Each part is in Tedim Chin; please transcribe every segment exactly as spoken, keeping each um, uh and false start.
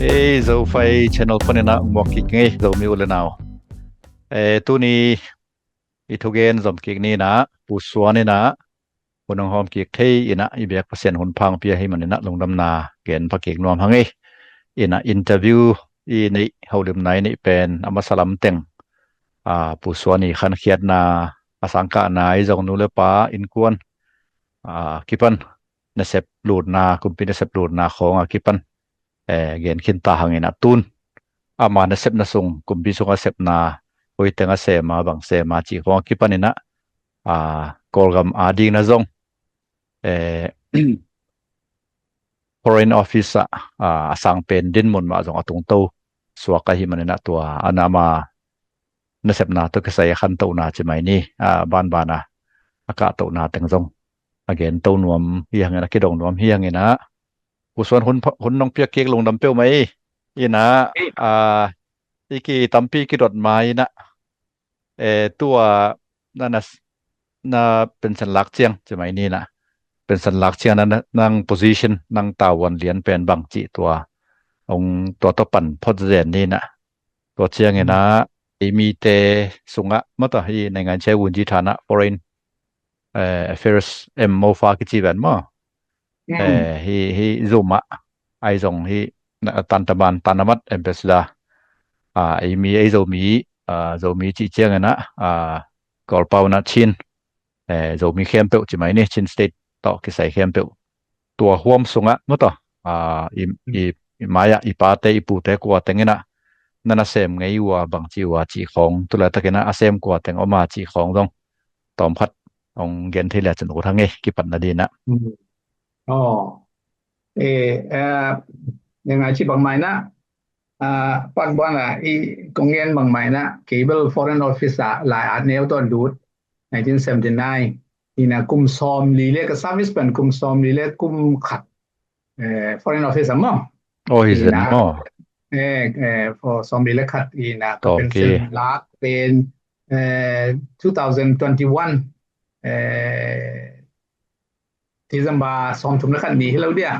Ei, Zofai channel panin ah muak kik ngei Zomi u le nau. Eh, tuni i thugen zom kik ni in ah Pu Suan in ah hun hong hawm kik thei in ah i biak Pasian hun pha hong pia hi manin ah lungdamna gen pha kik nuam hang ei. In ah interview i neih, holimna i neih pen a masa lam teng, ah, Pu Suan i khankhiatna, a sangkahna, i zong nu le pa innkuan, ah, kipan nasep lutna, kumpi nasep lutna khawng a kipan, eh, gen khin ta hang in ah tun ama nasepna sung, kumpi sung a sepna, hoiteng a sem a, bang sem a cih khawng a kipan in ah, ah, Kawlgam a ding na zong, eh, Foreign Office ah, ah, a sang pen dinmun mah zong a tungto suak ahih manin ah tua a na ama nasepna tawh kisai a khantohna ci mai ni, ah, banban a, a kahtohna teng zong a gento nuam hi hang in ah, kidong nuam hi hang in ah, Pu Suan hun pha-, hun nong piak kik lungdam peuhmah ei. In ah, ah, i ki tampi kidot ma in ah, eh, tua na, na, na pension lak ciang ci mai ni in ah, pension lak ciang na, na, nang position, nang tavuan lian pen bang cih tua hong, tua tawh pan phot zen ni in ah. Tua ciang in ah, ei mite sungah maw, tua hi naingan ciai vunji thana, Foreign, eh, Affairs M O fa kici ven maw. Eh, hi, hi Zoom ah, ai zong hi na, Tantaman, Tanamat Ambassador, ah, ei mi, ei Zomi, ah, Zomi cih ciang in ah, ah, Kawlpau in ah Chin, eh, Zomi khempeuh ci mai ni, Chin State tawh kisai khempeuh tua huam sungah maw, tua, ah, i, i, i mai-ah i pate, i pute, kua teng in ah na nasem ngei uh a, bang ci uh a cih khawng tu laitak in ah a sem kua teng om a cih khawng zong tawmkhat hong gen thei le cin ut hang ei, kipatna ding in ah. Aw. Eh, eh, ngai ci bang mai in ah, ah, pan buan ah i kong gen bang mai in ah, kei bel Foreign Office ah lai at neu tawh lut, nineteen seventy-nine. In ah kum sawmli le, ka service pen kum sawmli le kum khat, eh, Foreign Office ah maw. Oh, hi zen maw. Eh, eh, for sawmli le khat in ah ka pension lak pen, eh, two thousand twenty-one, eh, December sawmthum le khat ni hi lo dia.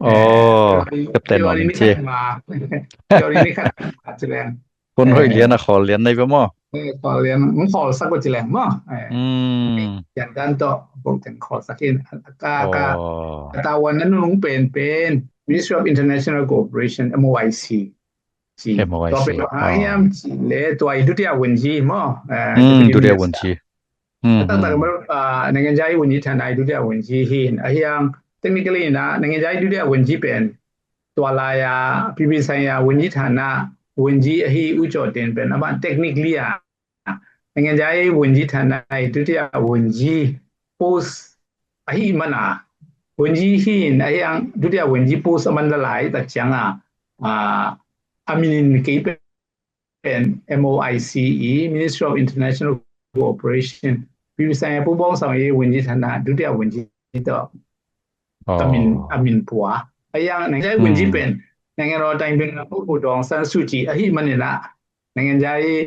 Oh, September ni khat ma. February ni khat ma ci leng. Kun hoih lian a khawl lian nei ve maw? Eh, khawl lian, ng khawl sak ko ci leng maw? Eh. Yan dan tawh ko teng khawl sak in. Ka, ka, ka tavuan na nunung pen pen Ministry of International Cooperation, M O I C. Ci. M O I C. Tua pen ah, hiam ci le tua i dutia vunji maw? Eh, dutia vunji. Taktak maw, ah, နိုင်ငံခြားရေးဝန်ကြီးဌာန ဒုတိယဝန်ကြီး hi in, a hiang technically in ah နိုင်ငံခြားရေးဒုတိယဝန်ကြီး pen tua lai a P B ဆိုင်ရာဝန်ကြီးဌာန ဝန်ကြီး ahi U Caw Tin pen amah technically a နိုင်ငံခြားရေးဝန်ကြီးဌာန ဒုတိယဝန်ကြီး post ahi man a, ဝန်ကြီး hi in, a hiang ဒုတိယဝန်ကြီး post a man lalai tak ciang a, ah, a min in kei pen M O I C i, Ministry of International Cooperation, ပြည်ပဆိုင်ရာပူးပေါင်းဆောင်ရွက်ရေးဝန်ကြီးဌာန ဒုတိယဝန်ကြီး tawh a min, a min pua. A hiang နိုင်ငံခြားရေးဝန်ကြီး pen နိုင်ငံတော်အတိုင်ပင်ခံပုဂ္ဂိုလ်ဒေါ်အောင်ဆန်းစုကြည် ahi man in ah နိုင်ငံခြားရေး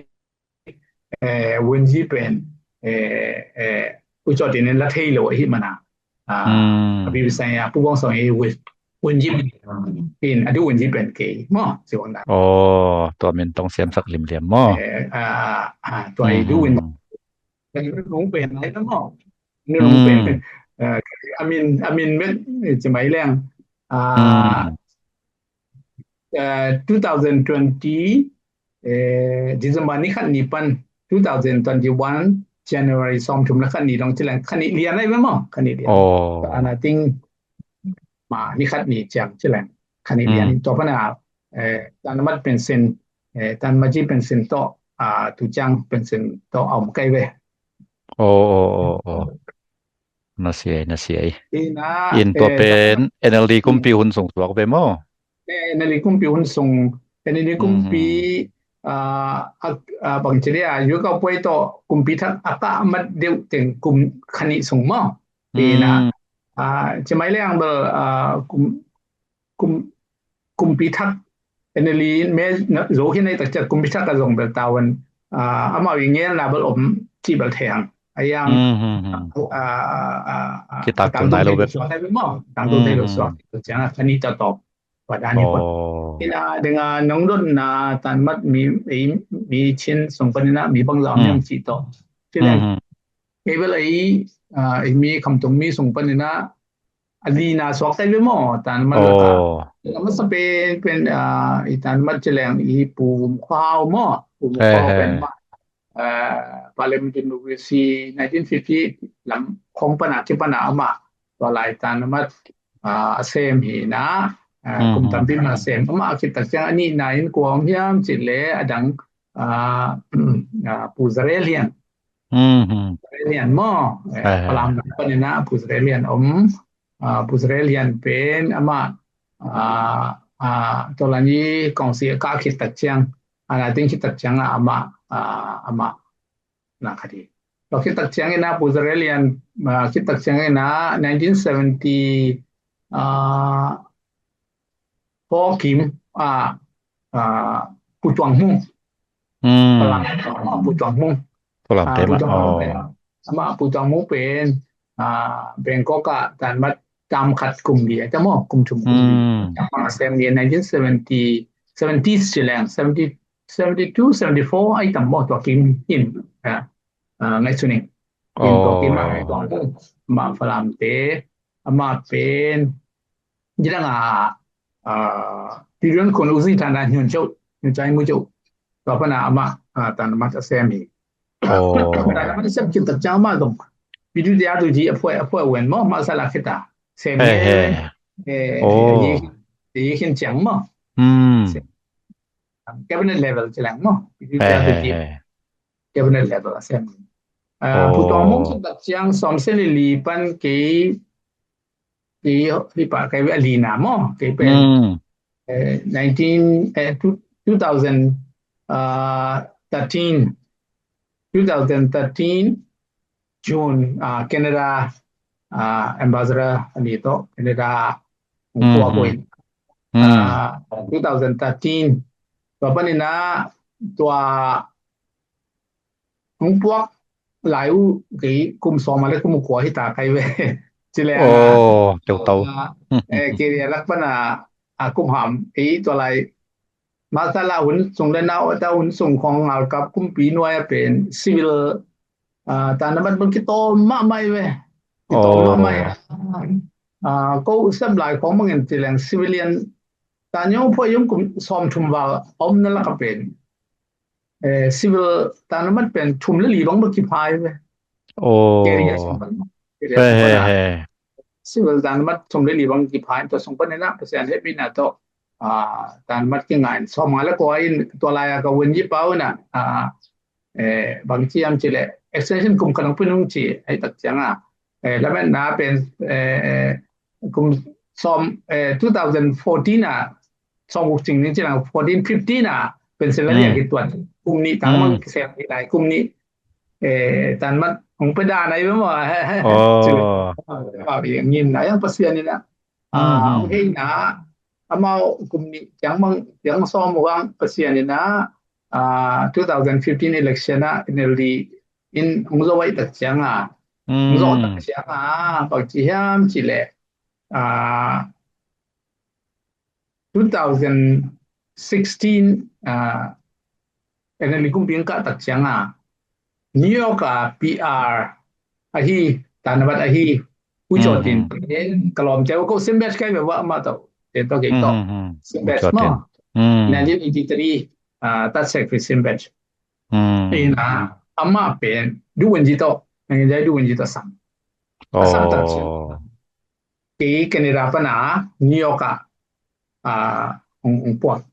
eh, ဝန်ကြီး pen, eh, eh, U Caw Tin in la thei lo ahi man a. Ah, ပြည်ပဆိုင်ရာပူးပေါင်းဆောင်ရွက်ရေးဝန်ကြီး in, a ဒုဝန်ကြီး pen kei maw, ci bang dan. Oh, tua min tong siamsak limliam maw. Eh, ah, ah, tua i ဒုဝန်ကြီး nunung pen lai ta maw. Nunung pen. Eh, a min, a min met, eh, ci mai leng. Ah, eh, two thousand twenty, eh, December ni khat ni pan two thousand twenty-one January sawmthum le khat ni dong ci leng, khat ni lian ai ve maw, khat ni lian. Oh. And I think ma ni khat ni ciang ci leng, khat ni lian. Tua pan a, eh, tan mat pension, eh, tan mat ji pension tawh, ah, tu ciang pension tawh a om kai ve. Oh, oh, oh, oh. Na sia, na sia. In ah, in tua pen N L D kumpi hun sung suak ve maw? Eh, N L D kumpi hun sung, N L D kumpi, ah, ah, bang ci dia, yu kau puai tawh kumpi thak a kah mat deuh teng kum khat ni sung maw? In ah, ah, ci mai leng bel, ah, kum, kum, kumpi thak, N L D me zo hi nai tak ciang kumpi thak a zong bel tavuan, ah, amau i ngelna bel om ci bel thei hang. A hiang, ah, ah, ah, kitangto nai lo bek. Suak nai bek maw. Tangto thei lo suak. Ciang a khat ni ta tawp. Wat a ni pawt. Ina dinga nong dotna tan mat mi, ei, mi Chin sung paninah mi bangzah om hiam cih tawh. Ci leng, ei bel ei, ah, ei mi Khamtung mi sung paninah a lina suak tai ve maw, tan mat laka. A masa pen, pen, ah, i tan mat ci leng i Pu Vum Khua Hau maw, Pu Vum Khua Hau pen mah, ah, Parliament Democracy nineteen fifty lam khong pana kipana amah tua lai tan mat, ah, a sem hi na, ah, kum tampi mah a sem. Amah a khit tak ciang a nihna in kua om hiam cih leh a dang, ah, ah, Pu Zarel Hian. Zarel Hian maw? Eh, Falam paninah Pu Zarel Hian om. Ah, Pu Zarel Hian pen amah, ah, ah, tua lai ni kongsi a kah khit tak ciang, a na ding khit tak ciang ah amah, ah, amah na khat hi. Tua khit tak ciang ina Pu Zarel Hian, ah, khit tak ciang ina nineteen seventy, ah, four kim, ah, ah, Pu Tuang Hmung. Falam, ah, Pu Tuang Hmung. Falam te mah. Pu Tuang Hmung pen, amah Pu Tuang Hmung pen, ah, Bangkok ah tan mat tam khat kum li, ai tam maw, kum thum kum li. Amah a sem li nineteen seventy, seventies ci leng, seventy, seventy two, seventy four ai tam maw, tua kim in, ah, ah, ngaihsun ing. In tua kim ah, tua kim, amah Falam te, amah pen, gidang a, ah, Pirion khun uzi tana hiun ceuh, hiun cai mu ceuh. Tua pana amah, ah, tan mat a sem hi. Tan mat a sem khit tak ciang amah zong Pidu dia tu ji a phuai, a phuai wen maw, masa la khita. Sem hi, eh, eh, yi khin ciang maw. Cabinet level ci leng maw. Pidu dia tu ji. Cabinet level a sem. Ah, Pu Tuang Hmung khit tak ciang sawm sen li li pan kei, kei, kei pa kei a lina maw, kei pen. Eh, nineteen, eh, two, two thousand, ah, thirteen, two thousand thirteen, June, ah, Canada, ah, ambassador a ni tawh, Canada, hong tua ko in. Ah, two thousand thirteen, tua paninah, tua hong puak lai uh kei kum sawm a le kum kua hi ta kai ve. Ci le a, oh, teu tau. Ah, eh, kei ria lak pana a kum ham ei tua lai. Masa la hun sung le nau ta hun sung khong ngal kap kumpi nuai a pen civil, ah, tan na mat bang kitawm mahmah hi ve. Kitawm mahmah hi. Ah, ko sem lai khong mangin ci leng civilian tan yong phuai yong kum sawm thum val om na lak a pen. Eh, civil tan na mat pen thum le li bang bang kiphai ve. Oh. Kei ria sung pan. Kei ria sung pan. Civil tan na mat thum le li bang kiphai. Tua sung pan ina Pasian hehpihna tawh, ah, tan na mat kingain. Sawm nga le kua in tua lai a ka wen yi pau na. Ah, eh, bang ci am ci le. Extension kum khat hong pia nung ci. Ai tak ciang a. Eh, lametna pen, eh, kum sawm, eh, two thousand fourteen a, sawm guk cing ning ci lang fourteen fifteen a, Pennsylvania kituat kum nih tang mang kisel hi lai kum nih, eh, tan mat hong pe dan ai bemo. Oh. Ngin na yang Pasian ina. Ah, hong hei na, amau kum nih tiang mang, tiang sawm uang Pasian ina, ah, two thousand fifteen election a, N L D in hong zo ai tak ciang a, hong zo tak ciang a, bang ci hiam ci le, ah, two thousand sixteen, ah, N L D kumpi hong kah tak ciang a, New York a P R ahi, tan na mat ahi, U Caw Tin pen, ka lawmte uh ko Simbet kai ve wah mah tawh, te tawh kei tawh. Simbet maw. Nineteen eighty-three, ah, Tat Sek Fi Simbet. Ina, amah pen, duh wen ji tawh, nang jai duh wen ji tawh sang. A sang tak ciang. Kei Canada pana, New York a, ah, hong, hong puak.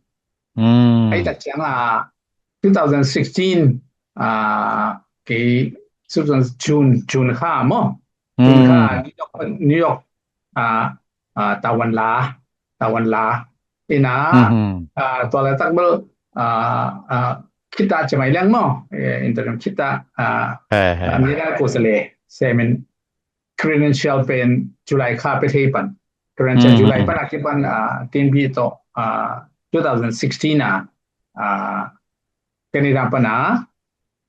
Ai tak ciang a, two thousand sixteen, ah, kei, June, June kha maw. June kha, New York, New York, ah, ah, tavuan la, tavuan la. Ina, ah, tua la tak bel, ah, ah, khita cemai leng maw. Eh, interim khita, ah, ah, mira ko sele, semin, credential pen July kha pe thei pan. Credential July pan a kipan, ah, T N B tawh, ah, two thousand sixteen a, ah, Canada pan a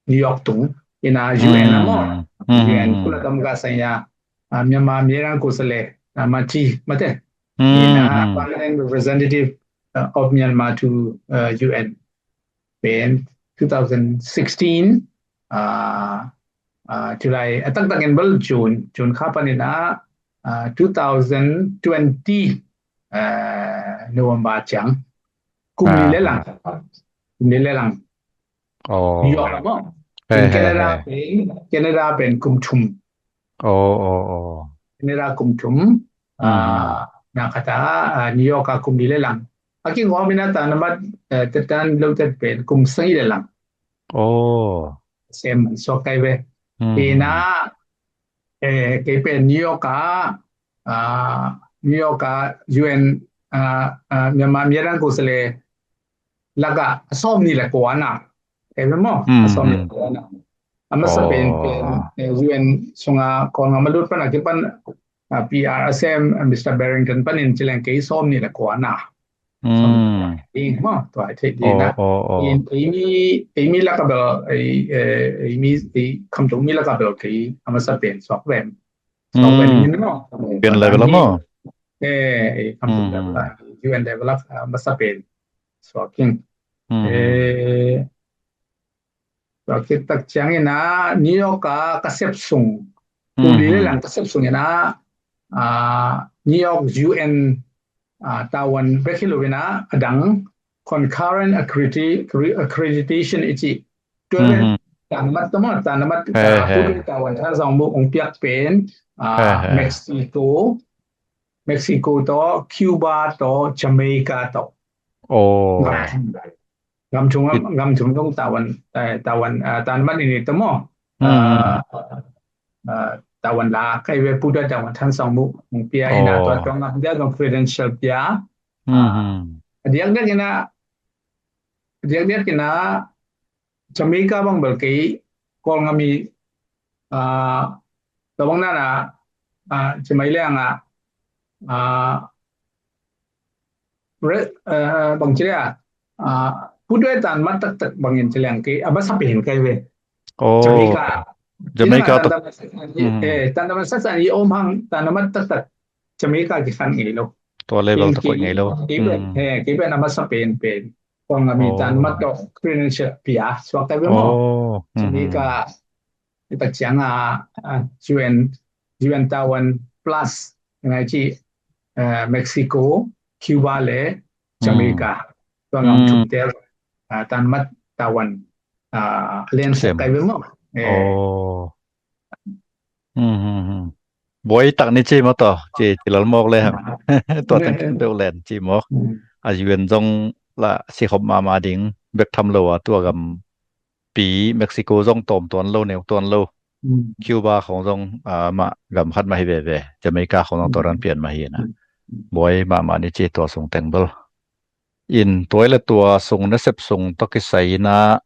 New York tung ina U N a maw. U N kula dam ga sanya, ah, Myanmar Myanmar kusale, ah, mati, mate. Ina, ah, permanent representative, uh, of Myanmar to uh, U N pen two thousand sixteen, uh, uh, July, a taktak in bel June, June kha panin ah, uh, two thousand twenty uh, November ciang kum li le lang, kum li le lang. New York ah maw. Canada pen, Canada pen kum thum. Canada kum thum. Na khat ah New York ah kum li le lang. A kingawm in ah tan amat tetan lotet pen kum sagih le lang. Sem man suak kai ve. Ina kei pen New York ah, New York ah U N, Myanmar Myanmar Kosale lakah a sawm ni le kua na. Kai ve maw? A sawm ni le kua na. A masa pen pen U N sunga Kawlgam a lut pan a kipan P R a sem Mister Barrington panin ci leng kei sawm ni le kua na. Sawm ni le kua na. Tua i theih ding na. Ei mi, ei mi lakah bel, ei mi, ei Khamtung mi lakah bel kei a masa pen suak vem. Suak vem in maw. Pian level ah maw. Ei Khamtung level ah, U N level ah a masa pen suak ing. Tua khit tak ciangin ah New York ah ka sep sung, kum li le lang ka sep sungin ah New York U N tavuan bek hi loin ah a dang concurrent accreditation i cih. Tua pen tan amat tawh maw, tan amat tavuan than sawm mu ong piak pen Mexico, Mexico tawh, Cuba tawh, Jamaica tawh. Gam thum, gam thum dong tavuan, tavuan tan amat in i tawh maw. Tavuan la kai ve, pu tua tavuan than sawm mu ong pia in ah tua tua gam dia dong credential pia. A diakdiak in ah, a diakdiak in ah Jamaica bang bel kei Kawlgam i tua bang na na ci mai leng ah bang ci leng ah pu tua tan mat taktak bangin ci leng kei a masa pen kai ve. Jamaica, Jamaica tawh tan amat sak san i om hang tan amat taktak Jamaica kikhan ngei lo. Tua level tawh koih ngei lo. Kei pen a masa pen pen Kawlgam i tan amat tawh credential pia suak kai ve maw. Jamaica i tak ciang ah U N, U N tavuan plus ngai ci Mexico, Cuba le Jamaica. Tua gam thum te tan amat tavuan a len suak kai ve maw. Buai tak ni ci maw tawh ci, ci lal mawk le hang. Tua teng ken peuh len ci mawk. A U N zong lah sikhop mahmah ding bek tham lo a tua gam pi Mexico zong tawm tuan lo, neu tuan lo. Cuba khong zong mah gam khat mah hi veve. Jamaica khong zong tua dan pian mah hi na. Buai mahmah ni ci tua sung teng bel. In tua le tua sung nasep sung tawh kisai in ah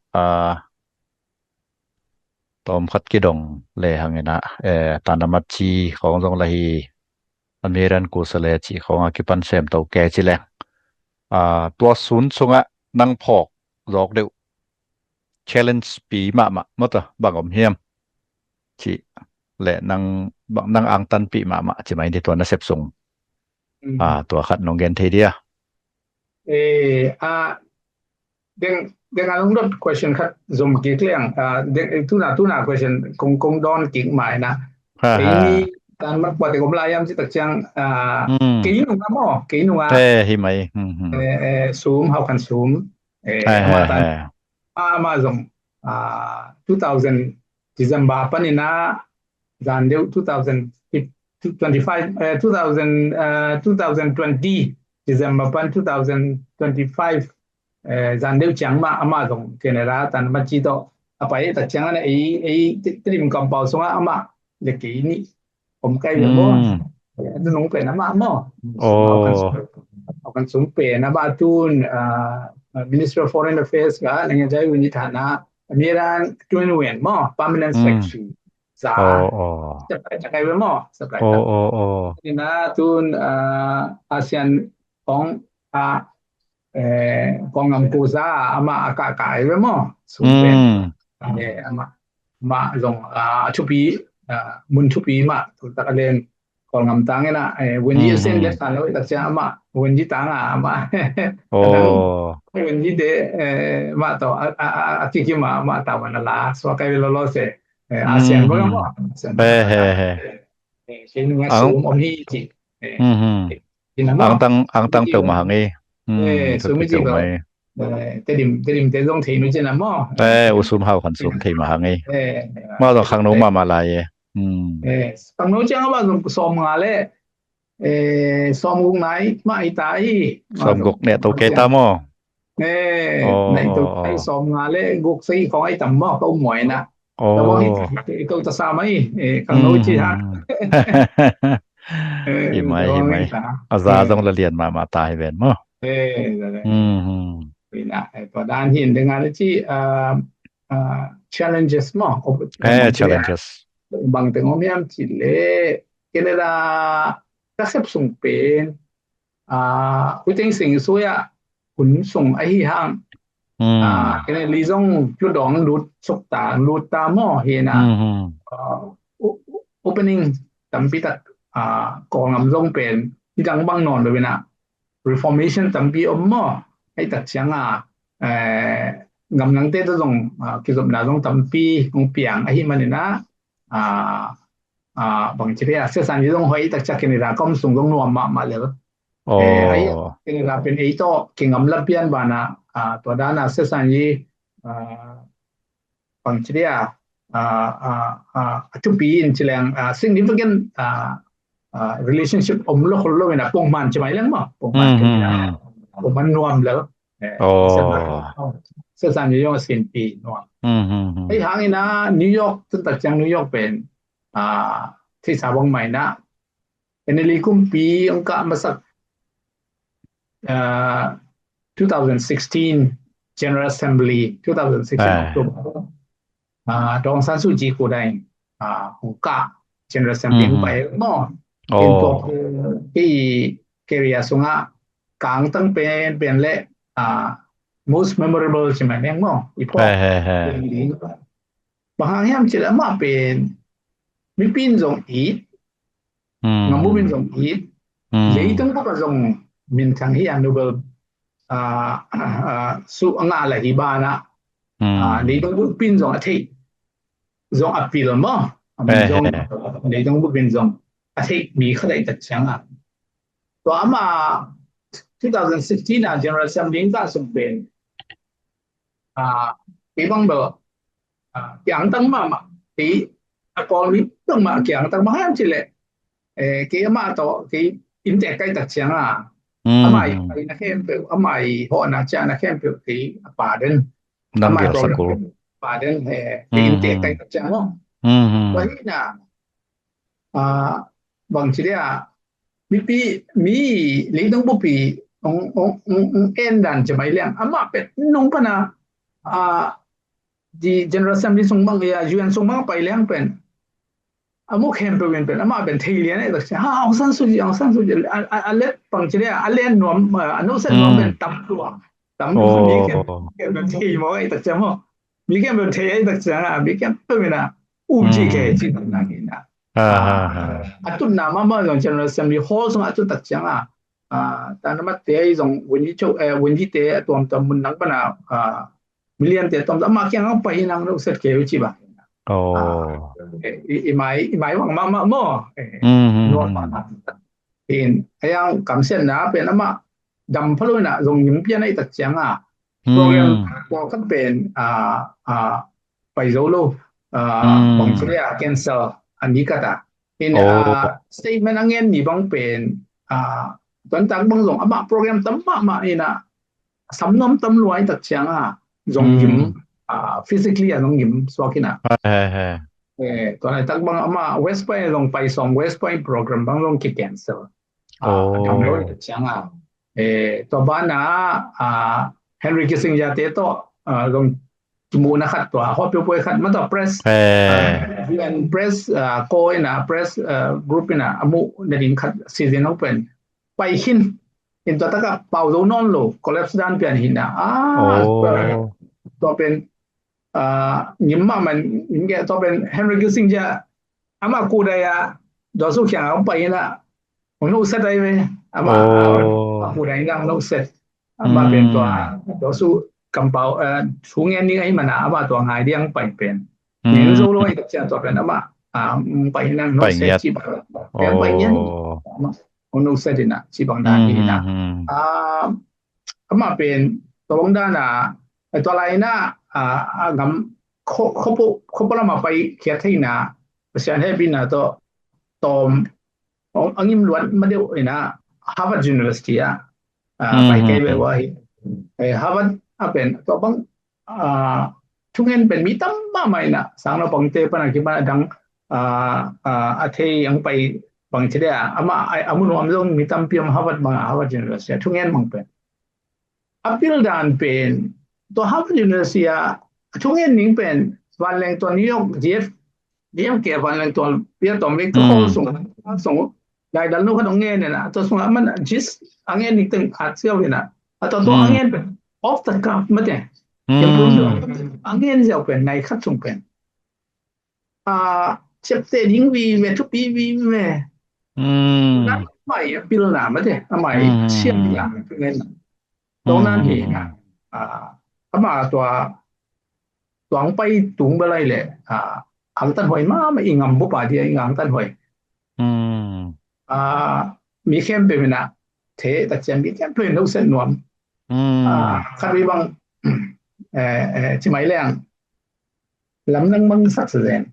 tawm khat kidong le hang in ah tan amat ci khong zong la hi, American Kosale ci khong a kipan sem to ke ci leng tua sun sungah nang phawk zawk deuh challenge pi mahmah maw tawh bang om hiam ci le nang, nang angtanpih mahmah ci mai ni tua nasep sung. Tua khat nong gen thei dia. Deng, deng a lungdot question khat zom kik leng, deng tuna, tuna question kong, kong dawn kik mai na. Ei mi tan mat puate gom lai am ci tak ciang kei nunga maw, kei nunga. Hi mai. Sum, Hau Khan Sum. Ama tan, ama zong two thousand December panin ah zan deuh two thousand twenty-five, two thousand, two thousand twenty December pan two thousand twenty-five zan deuh ciang mah ama zong Canada tan amat ci tawh a pai tak ciang ana ei, ei Tedim kampau sungah ama le kei nih om kai ve maw. Nunung pen amah maw. Hau Khan Sum pen amah tun Minister of Foreign Affairs ka nang jai uni thana American tun wen maw, permanent secretary. Za. Supply tak kai ve maw, supply tak. Ina tun ASEAN kong a kong am ko za amah a ka kai ve maw. Sum pen amah, amah zong a thupi, mun thupi mah tu tak a len. Kawlgam tang in ah, eh, Wendy a sen lek san lo i tak ciang amah Wendy tang a amah. Adang Wendy te, eh, mah tawh a, a, a, a kikim a amah tau man a la suak kai ve lolo se. Eh, ASEAN bang amah ASEAN. He he he. Eh, kei nung a sum om hi ci. Eh, angtang angtang peuh mah hang i. Eh, sum i ci lo. Tedim, Tedim te zong thei nu cin a maw. Eh, U Sum Hau khan sum thei mah hang i. Mah zong khangno mahmah lai e. Eh, khangno ciang a mah zong sawm nga le eh, sawm guk nai mah hi ta hi. Sawm guk ne to kei ta maw. Eh, nai to kei sawm nga le guk sei khong ai tam maw, ko muai na. Tawh hi to ta sa mai, eh, khangno ci ha. Hi mai, hi mai. A za zong la lian mahmah ta hi ven maw. Eh, ina, eh, tua dan hin dengan ci, ah, ah, challenges maw. Eh, challenges. Bang teng om hiam ci le Canada ka sep sung pen, ah, Hui Thein Sein sui ah hun sung ahi hang. Ah, Canada li zong lut dawng lut suk ta lut ta maw hi na. Ah, opening tampi tak, ah, Kawlgam zong pen hi dang bang nawn lo ina Reformation tampi om maw. Ai tak ciang a, eh, gamdangte tawh zong, ah, kizopna zong tampi kong piang ahi manina, ah, ah, bang ci pia sesan yi zong hoi tak ciang Canada kom sung zong nuam mahmah lel. Eh, ai Canada pen ei tawh kingam la pian bana, ah, tua dana sesan yi, ah, bang ci dia, ah, ah, ah, a thupi in ci leng, ah, significant, ah, ah, relationship om lo khol lo ina pongman ci mai leng maw, pongman ci mai leng. Pongman nuam lo. Eh, sesan yi zong a sinpi nuam. Ei hang ina New York, tun tak ciang New York pen, ah, thei sa bang mai na. N L E kumpi ang ka masak, ah, two thousand sixteen General Assembly, two thousand sixteen October. Ah, Daw Aung San Suu Kyi ko dai, ah, hong ka General Assembly hong pai maw. Ken tua kei career sungah kang tang pen pen le, ah, most memorable ci mai neng maw. I pawh. Bang hang hiam ci le amah pen mipi in zong it, ngam bup in zong it, leitung bup a zong minthang hi a Nobel, ah, ah, su a ngah la hi bana, ah, leitung bup in zong a theih, zong a pil maw. A min zong leitung bup in zong a theih mi khat ai tak ciang a. Tua ama two thousand sixteen a General Assembly in ka sung pen, ah, kei bang bel, ah, kiangtang mahmah, kei a Kawl mi bangmah kiangtang mahmah ci le, eh, kei amah tawh kei inntek kai tak ciang a, amah i paina khempeuh, amah i hawhna ciahna khempeuh kei a pa den. Amah i program pa den, eh, kei inntek kai tak ciang maw. Tua hi na, ah, bang ci dia, mipi, mi leitung bupi ong, ong, ong, ong en dan ci mai liang. Amah pen nung pana, ah, di General Assembly sung bang, ya, U N sung bang pai liang pen. A mu khempeuh in pen, amah pen thei lian ai tak ciang. Ha, Aung San Suu Kyi, Aung San Suu Kyi, a, a, a let bang ci dia, a let nuam, a, a nusiat nuam pen tam lua. Tam lua mi khempeuh thei maw ai tak ciang maw. Mi khempeuh thei ai tak ciang a, mi khempeuh in a, um ci kei ci tak na hi na. A tutna mahmah zong General Assembly Hall sung a tut tak ciang a, ah, tanamat te ai zong Wendy Cho, eh, Wendy te a tuamtuam mun nang pana, ah, million te a tuamtuam amah kiang ang pai hi nang lo set kei ci ba. I, i mai, i mai wang mahmah maw. Eh, nuam mahmah. In, a yang kamsiatna pen amah dam pha lo ina zong ngim pian ai tak ciang a. Program pawlkhat pen, ah, ah, pai zo lo, ah, bang ci le a cancel a ni khat a. In, ah, statement a ngen ni bang pen, ah, tuantak bang zong amah program tam mahmah ina sam nuam tam lua ai tak ciang a zong ngim, ah, physically a zong ngim suak ina. Eh, tua lai tak bang amah West Point zong pai sawm, West Point program bang zong ki cancel. Ah, a dam lo ai tak ciang a. Eh, tua bana, ah, Henry Kissinger te tawh, ah, zong kimuhna khat tua, hawh piopoi khat, mata press, ah, U N press, ah, ko ina, press, ah, group ina, a muh na ding khat, season open. Pai khin, in tua taka pau zo nawn lo, collapse dan pian hi na. Ah, tua pen, ah, ngim mahmah, in ge tua pen, Henry Kissinger, amah kudai a, Dawsu kiangah hong pai inah, hong nuhset ahi ve. Amah a hong put ahi inah hong nuhset. Amah pen tua Dawsu kampau, eh, thu ngen ding ahi manah amah tua ngai ding hong pai pen. Ning zo lo ahi tak ciang tua pen amah, ah, hong pai inah hong nuhset cih bang. Pen hong pai ngiat. Hong nuhset inah cih bang dan hi inah. Ah, amah pen tua bang dan a, eh, tua lai inah, ah, a gam kho, kho po, kho po lamah pai khiat thei inah, Pasian hehpihna tawh tawm, a ngim luat ma deuh inah Harvard University ah, ah, pai kei ve ua hi. Eh, Harvard a pen tua bang, ah, thungen pen mi tam mahmah inah sang naupangte pan a kipan a dang, ah, ah, a thei ang pai bang ci dea, amah a, a mu nuam zong mi tampi om Harvard bang a, Harvard University a thungen bang pen. A pil dan pen tua Harvard University a thungen ning pen vanleng tua New York J F, J F K vanleng tua bia tom vek tua hall sung, sung lai dal nu khat ong ngen inah, tua sung a man jis a ngen ning teng a ziau inah, a tua tua a ngen pen off the cuff mate. A ngen ziau pen nai khat sung pen, ah, ciapteh ding vive, thupi vive. Nan mai a pilna mate, a mai siam ding a pilna. Tua nan hi na, ah, ama tua, tua ang pai tung belai le, ah, angtan huai mama i ngam bupa dia i angtan huai. Ah, mi khempeuh mina the, tak ciang mi khempeuh in nusia nuam. Ah, khat vei bang, eh, eh, ci mai leng, lamdang bang sak sa zen.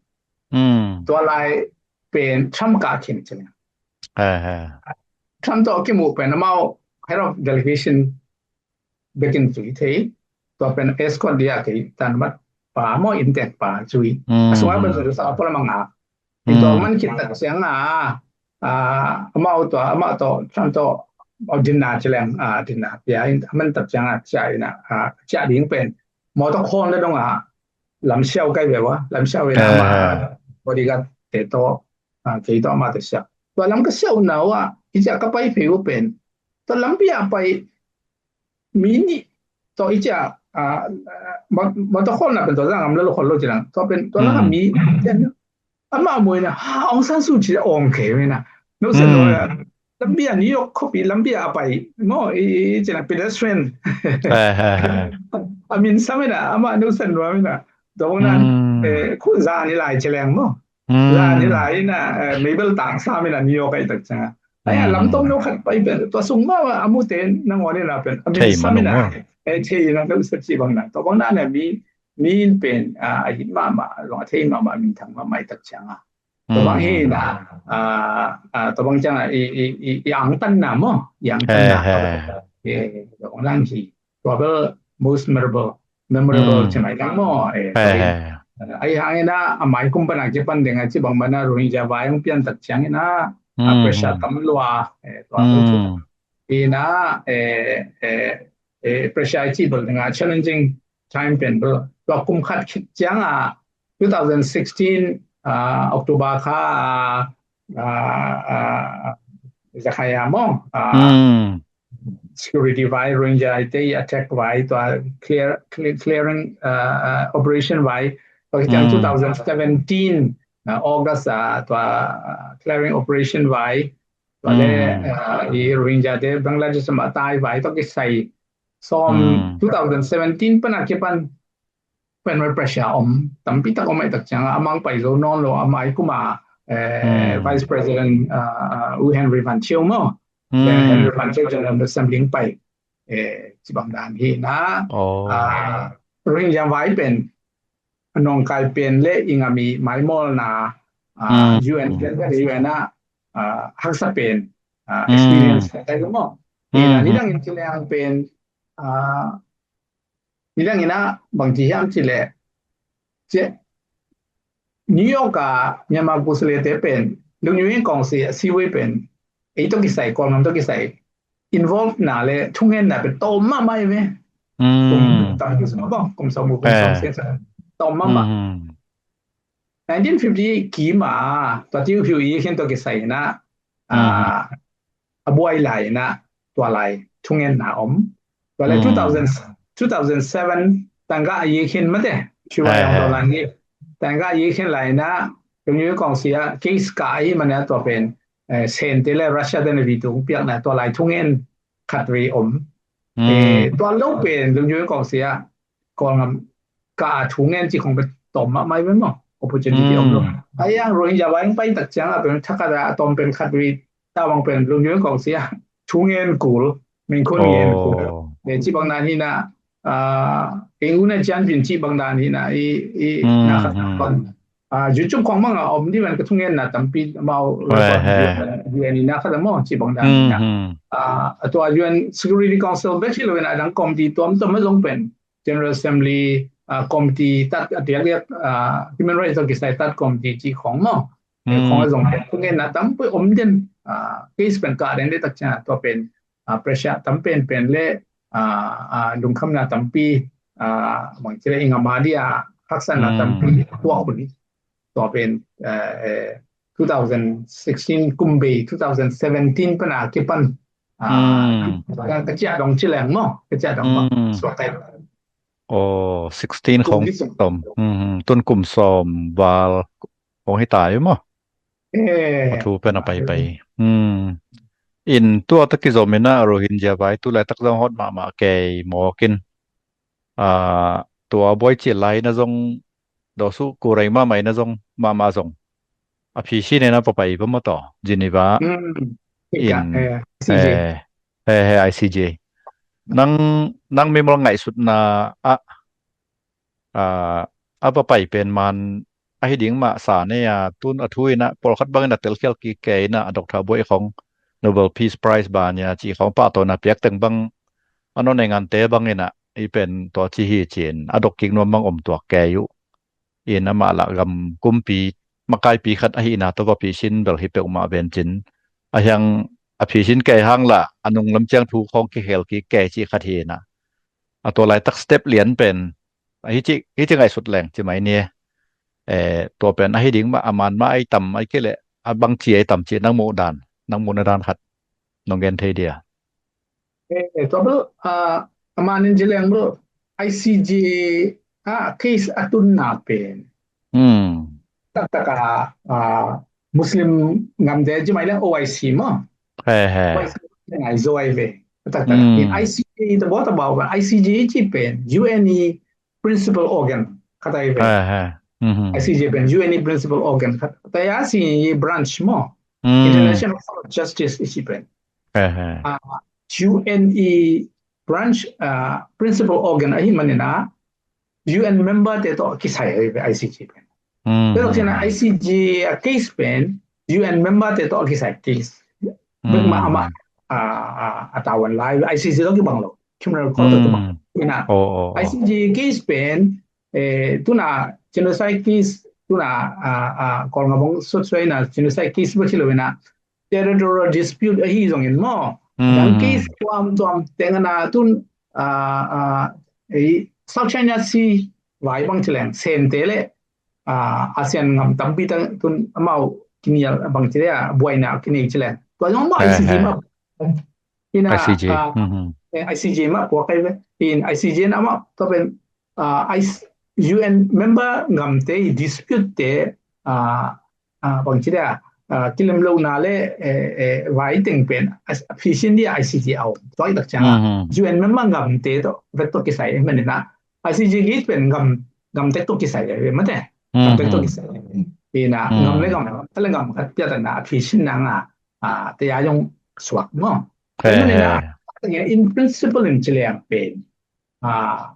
Tua lai pen Trump kah khin ci leng. Trump tawh kimu pen amau head of delegation bekin zui thei. Tua pen escort dia kei tan mat pa maw, inntek pa zui. A sunga pen zui sa pala manga. In tua man khin tak ciang a, ah, amau tua, amau tawh, Trump tawh, au dinna ci leng, ah, dinna pia in, a man tak ciang a, cia in a, ah, cia ding pen mawtaw khawn le dong a, lam siau kai ve ua, lam siau in a, ama bodyguard te tawh, ah, kei tawh ama te siau. Tua lam ka siau na ua, i cia ka pai phei uh pen tua lampi a pai mi nih tawh i cia, ah, mawtaw khawn na pen tua zang am la lo khawn lo ci leng. Tua pen, tua lak a mi, amah muh in a, ha, Aung San Suu Kyi awng kei ve na. No sen lo, lampi a New York khuapi lampi a pai maw, i, i, i ci leng pedestrian. A min sam in a, amah no sen lo in a. Tua bang nan, eh, khu zan i lai ci leng maw. Zan i lai in a, eh, meibel tang sam in a New York a i tak ciang a. Ai a lamtawng no khat pai pen, tua sung mah a mute nangawn in a pen, a min sam in a, eh, thei in a no sa ci bang na. Tua bang nan a mi, mi in pen, ah, a hit mahmah, zong a thei mahmah, a minthang mahmah i tak ciang a. Tua bang hi na, ah, ah, tua bang ciang a, i, i, i, i angtanna maw, i angtanna. Eh, tua bang nan hi. Tua bel most memorable, memorable ci mai dang maw, eh, tua in. Ah, ahi hangin a, a mai kum pan a kipan ding a ci bang man a Rohingya vai hong pian tak ciangin a, a pressure tam lua, eh, tua bel ci. In a, eh, eh, eh, pressure i ci bel ding a challenging time pen bel. Tua kum khat khit ciang a, two thousand sixteen, ah, October kha, ah, ah, Zakhaya maw, ah, security vai, Rohingya te attack vai, tua clear, clear, clearing, ah, ah, operation vai, tua khit ciang two thousand seventeen, ah, August, ah, tua, ah, clearing operation vai, tua le, ah, i Rohingya te Bangladesh ma tai vai, tua kisai sawm, two thousand seventeen pan a kipan pen pressure om tampi tak om ai tak ciang a, amang pai zo nawn lo, a mai kum a, eh, Vice President, ah, U Henry Van Chieu maw. Henry Van Chieu General Assembly pai, eh, ci bang dan hi na. Ah, Rohingya vai pen a nong kai pen le i ngam i maimawlna, ah, U N, U N a, ah, haksa pen, ah, experience kai lo maw. Hi na, nidang in ci leng pen, ah, nidang in a bang ci hiam ci leh, ci, New York a Myanmar kusale te pen, Lungnyuing kawngsi a siwei pen, ei tawh kisai, Kawlngam tawh kisai, involve na le thungen na pen tawm mahmah hi ve. Kum tam kisai maw, kum sawm, kum sawm, tawm mahmah. Nineteen fifty kim a, tua Thiu Phiu i khin tawh kisai na, ah, a buai lai na, tua lai thungen na om. Tua lai two thousand, two thousand seven, tangka a i khin mate, Thiu Vayong tua lai hi. Tangka a i khin lai na, Lungyuan Kawngsi ah case kah ahih manin ah tua pen, eh, Sente le Russia te Navy tung piakna tua lai thungen khat vei om. Eh, tua lo pen Lungyuan Kawngsi ah Kawlgam kah a thungen cih khong pen tawm mahmah hi ve maw, opportunity om lo. Ahi hang Rohingya vai hong pai tak ciang a pen thakat a tawm pen khat vei, tua bang pen Lungyuan Kawngsi ah thungen kul, min khun ngen kul. Eh, cih bang dan hi na, ah, eng u na cian vin cih bang dan hi na, i, i na khat bang. Ah, YouTube khong mang a om di van ka thungenna tampi amau record, U N i na khat a maw, cih bang dan hi na. Ah, a tua U N Security Council bek hi lo in a dang committee tuamtuam a zong pen General Assembly, ah, committee tat a diakdiak, ah, human rights tawh kisai tat committee cih khong maw. Eh, khong a zong thungenna tampi om den, ah, case pen kah den de tak ciang a tua pen, ah, pressure tam penpen le, ah, ah, lungkhamna tampi, ah, bang ci le i ngam a dia haksatna tampi tuak hun hi. Tua pen, eh, eh, two thousand sixteen kum bei, two thousand seventeen pan a kipan, ah, ka, ka ciah dong ci leng maw, ka ciah dong maw. Suak kai. Oh, sixteen khong tom. Tun kum sawm val khong hi ta hi maw. Eh. A thu pen a paipai. In tua ta kizom in a Rohingya vai tu laitak zong hot mahmah kei mawk in. Ah, tua buai cil lai na zong dawsu kureng mahmah na zong mahmah zong a phisi ne na papai pa maw taw Geneva in, eh, eh, eh, I C J. Nang, nang mimal ngaihsutna ah, ah, a papai pen man ahi ding mah sa ne a tun a thu in a pawlkhat bangin a telkhial kik kei in a Doctor Buai khong Nobel Peace Prize ban ya cih khong pahtawina piak teng bang a non engante bangin a i pen tua ci hi cin a dok kik nuam bang om tuak kei uh. In amah lah gam kumpi makaipi khat ahihna tawh va phisin bel hi peuhmah vencin a hiang a phisin kei hang lah a nunglam ciang thu khawng kikhel kik kei cih khat hi na. A tua laitak step lian pen a hi ci, hi ci ngaihsut leng ci mai ni. Eh, tua pen ahi ding mah a man mah ai tam ai kei leh a bang ci ai tam cih nang muh dan, nang muhna dan khat nong gen thei dia. Eh, tua bel, ah, a manin ci leng bel I C J ah case a tunna pen. Hmm. Taktak a, ah, Muslim ngamte ci mai leng O I C maw. He, he. O I C ngai zo ai ve. Taktak a. Hmm. In I C J ta baw ta baw ba. I C J ci pen U N i principal organ khat ai ve. He, he. Mhm. I C J pen U N i principal organ khat. Ta ya si branch maw. Hmm. International Court of Justice i ci pen. He, he. Ah, U N i branch, ah, principal organ ahi manin a U N member te tawh kisai ahi ve I C J pen. Hmm. Te tawh kina I C J a case pen U N member te tawh kisai case. Bek ma ama, ah, ah, a tawan lai I C J tawh kibang lo. Criminal court tawh kibang. Ina. Oh, oh, oh. I C J case pen, eh, tuna genocide case, tuna, ah, ah, Kawlgam bang sotsuai na genocide case bek hi lo ina. Territorial dispute ahi zongin maw. Hmm. Dang case tuamtuam teng ana tun, ah, ah, ei, South China Sea vai bang ci leng, Sente le, ah, ASEAN ngam tampi teng tun amau kinial bang ci le, ah, buaina kinei ci leng. Tua zong amau, eh, I C J, eh, mah. Ina, I C J. Ah, mhm. Eh, I C J mah puak ai ve. In I C J na amau tua pen, ah, I C-, U N member ngamte dispute te, ah, ah, bang ci dia, ah, kilem lohna le, eh, eh, vai teng pen, ah, phisin dia I C J a om. Tua i tak ciang a, mhm, U N member ngamte tawh, vet tawh kisai, eh, manin a, I C J case pen ngam, ngam tek tawh kisai, eh, mate. Ngam tek tawh, mhm, kisai. Ina, mhm, ngam le ngam, ta le ngam, khat pia ta na, phisin na nga, ah, te ya yong suak maw. He, manin a, he, in principle in ci leng pen. Ah,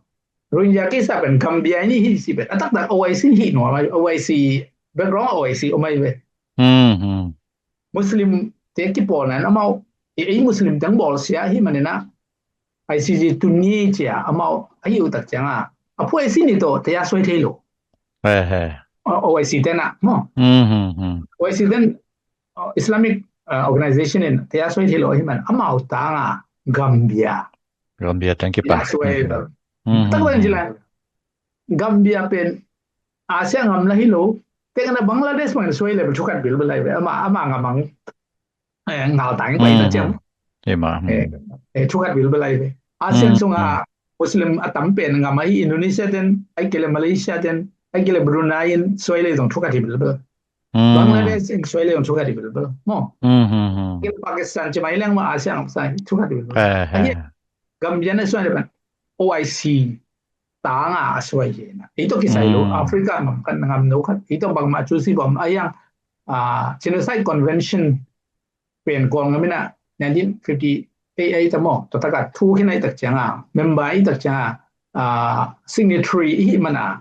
Rohingya case a pen Gambia in hi si pen. A taktak O I C hi nuam ai, O I C, background O I C om ai ve. Hmm, hmm. Muslim te kipawlna in amau, ei, ei Muslim teng bawl sia hi manin a, I C J tun ni cia, amau, a hi uh tak ciang a. A phu I C ni tawh, te ya suai thei lo. He, he. O-, O I C te na, maw. Hmm, hmm, hmm. O I C ten, uh, Islamic, uh, organization in, te ya suai thei lo hi man, amau tang a, Gambia. Gambia teng kipan. Ina suai bel. Mhm. Tak bel in ci leng. Gambia pen Asia ngam la hi lo. Teng ana Bangladesh bang suai le bel thukat bilbel lai ve. Ama, ama ngam ang. Eh, ngal tang pai ta ciang. Ima. Eh, eh, thukat bilbel lai ve. Asia sunga Muslim a tam pen ngam ahi Indonesia ten, ai kei le Malaysia ten, ai kei le Brunei in suai le zong thukat hi bilbel. Bangladesh in suai le un thu khat hi bel bel maw. Pakistan ci mai leng maw, Asia gam sang thu khat hi bel bel. Ahi, Gambia na suai le pan O I C tanga a suai hi na. Ei tawh kisai lo, Africa ngam khat, ngam no khat, ei tawh bangmah cu si bawm a hiang, genocide convention pen Kawl ngam ina nineteen fifty eight ai ta maw, tua taka thu khin ai tak cianga, member ai tak cianga, signatory ihi mana,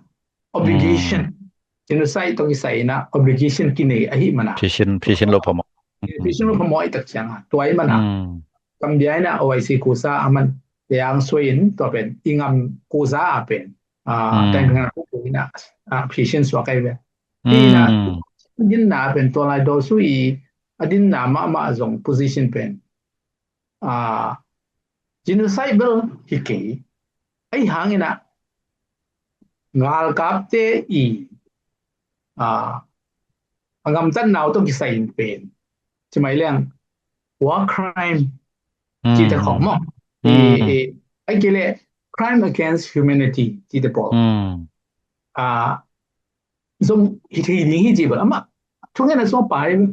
obligation, genocide tawh kisai ina obligation kinei ahi mana. Phisin, phisin lo phamawh. Phisin lo phamawh ai tak cianga tua ai mana. Gambia ina O I C kusa a man, yang suai in tua pen i ngam kusa a pen, time pen a kuku ina, phisin suak ai ve. Ina, dinna pen tua lai daw sui, a dinna mahmah zong position pen, genocide bel hi kei. Ahi hangina, ngalkapte i, a ngamtatna uh tawh kisai in pen, ci mai leng, war crime cite khong maw. Ai kei le, crime against humanity cite pawl zong hi thei ding hi ci bel amah thungen a sua pai.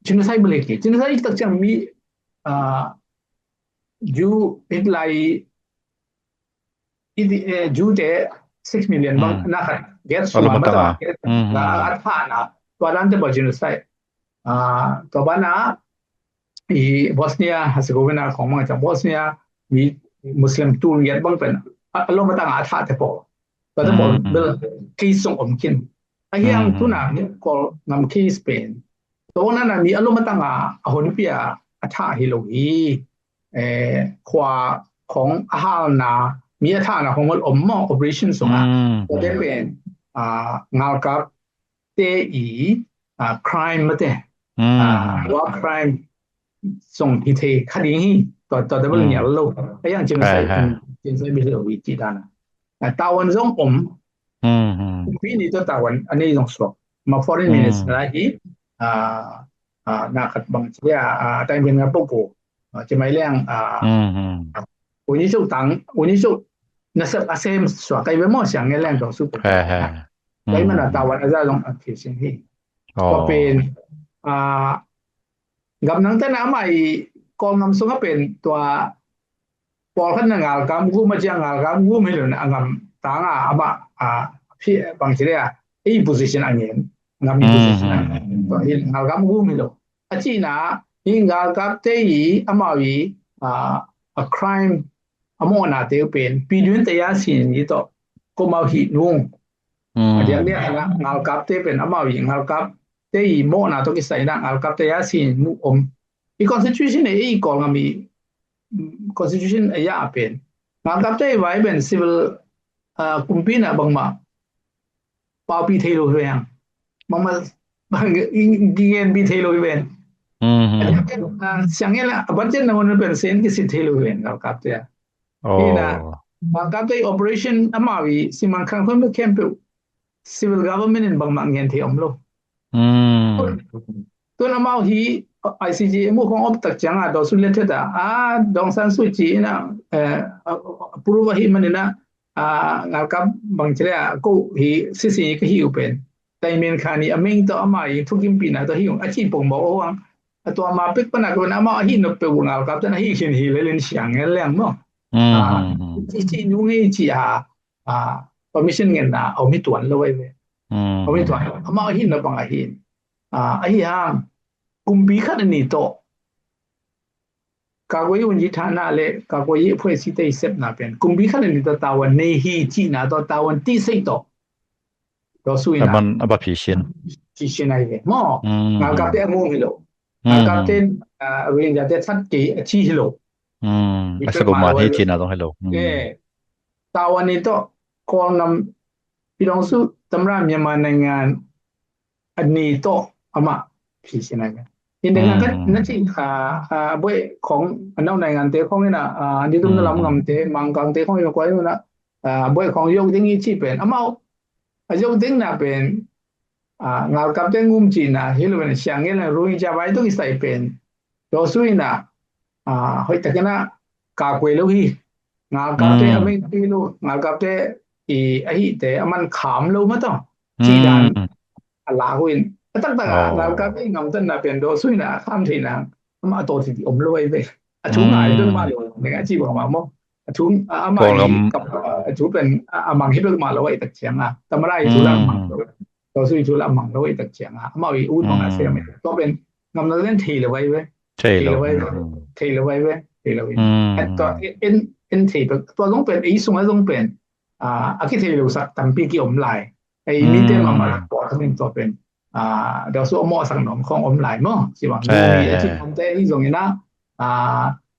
Genocide bel hi kei. Genocide tak ciang mi, Jew, Hitler i, Jew te six million bang na khat get sua ma ta, a thahna, tua dan te bel genocide. Tua bana i Bosnia Herzegovina khong mang ciang Bosnia mi Muslim tul ngiat bang pen a lom a tanga a thah te pawl, tua te pawl bel case song om khin. Ahiang tuna mi Kawl ngam case pen, tua nana mi a lom a tanga a honpi a a thah hi lo hi. Khua khong a halna, mi a thahna khong bel om maw, operation sunga. Tua te pen, ngalkap te i crime mate, war crime song hi thei kha ding hi. Tua, tua double nial lo. Ahiang genocide, genocide bel hi lo hi ci dana. Tawan zong om. Pi ni tua tawan a nei zong suak. Ma foreign minister hi, na khat bang ci a, time pen nga poko, ci mai leng, uni suk tang, uni suk nasep a sem suak ai ve maw, siang nge leng tong suk. Kai mana tawan a za zong a phisin hi. Tua pen, gamnang tena amah i Kawl ngam sunga pen tua pawlkhat na ngalkam gum a ciang ngalkam gum hi lo na a ngam tanga amah a phi bang ci le a ei position a ngen, ngam i position a ngen. Tua hi ngalkam gum hi lo. A cina hi ngalkapte i amau i a crime a mawhnate uh pen pidun te ya sin i tawh komau hi nung. A diak diak a ngalkapte pen amau i ngalkapte i mawhna tawh kisai na ngalkapte ya sin mu om. I constitution e i Kawl ngam i constitution a ya pen ngalkapte i vai pen civil, kumpi na bangmah paupi thei lo hi ve hang. Mama, bang, i, i ngen pi thei lo hi ve. Siang ngen la, a budget na ngon pen sen kisit thei lo hi ve, ngalkapte a. Ina, ngalkapte operation amau i, siman khang khon khempeuh, civil government in bangmah ngen thei om lo. Tun amau hi, I C J mu khong op tak cianga, daw su le theta, a, Daw Aung San Suu Kyi ina, approve ahi manina, a, ngalkap bang ci le a, ko hi sisi ka hi uh pen. Taimen khan i a meng tawh ama i thukimpihna tawh hi ung a ci pongmawk uh ang. A tua ma pek pana ka pen ama ahi nop peuh uh ngalkap tan ahi khin hi lelin siang ngen leng maw. Ci ci nung hi ci a, permission ngenna a om hi tuan lo ai ve. Om hi tuan lo. Ama ahi nop ang ahi. Ahi hang kumpi khat ani tawh ကာကွယ်ရေးဝန်ကြီးဌာန le ကာကွယ်ရေးအဖွဲ့အစည်း te i sepna pen kumpi khat ani tawh tawan nei hi cihna tawh tawan tih sei tawh. Daw su ina. Aman a ba phisin. Phisin ai ve maw. Ngalkapte a ngum hi lo. Ngalkapte, Rohingyate that kei a ci hi lo. A saguma hi cihna tawh hi lo. Tawan ni tawh Kawl ngam ပြည်ထောင်စုသမ္မတ မြန်မာနိုင်ငံ ani tawh amah phisin ai ve. India na ci, a, a, buai khong a nau naingan te khong ina, a, ni tum na lam ngam te, mangkang te khong ina kuai ina, a, buai khong yok ding i ci pen. Amau, a yok ding na pen, a, ngalkap te ngum ci na, hi lo pen siang ngen la Rohingya vai tung i sai pen. Daw su ina, a, hoi tak ina, ka kuai lo hi. Ngalkap te a meng ti lo, ngalkap te i ahi te, aman kham lo ma tawh. Ci dan. a lak uh in. A taktak a, oh, galkap i ngamtatna pen dawh suina a kham theihna amah a tawh titi om lo ahi ve. A thu ngai bek mah lo, ning a ci bang mah maw. A thu, a, amah i kap, a thu pen a, a mang hi bek mah lo ahi tak ciang a. Tamara i thu la mang lo. Dawh sui thu la mang lo ahi tak ciang a. Amah i ut bang a sem. Tua pen ngamna len thei lo ahi ve. Thei lo ahi ve. Thei lo ahi ve. Thei lo ahi ve. Tua en, en thei bek. Tua zong pen, ei sung a zong pen. A, a kithei lo sak tampi ki om lai. Ei mite mahmah lak pawh khamin tua pen. A, dawh su a mawhsak nuam khawng om lai maw. Si bang, mi a ci nuamte hi zong ina, a,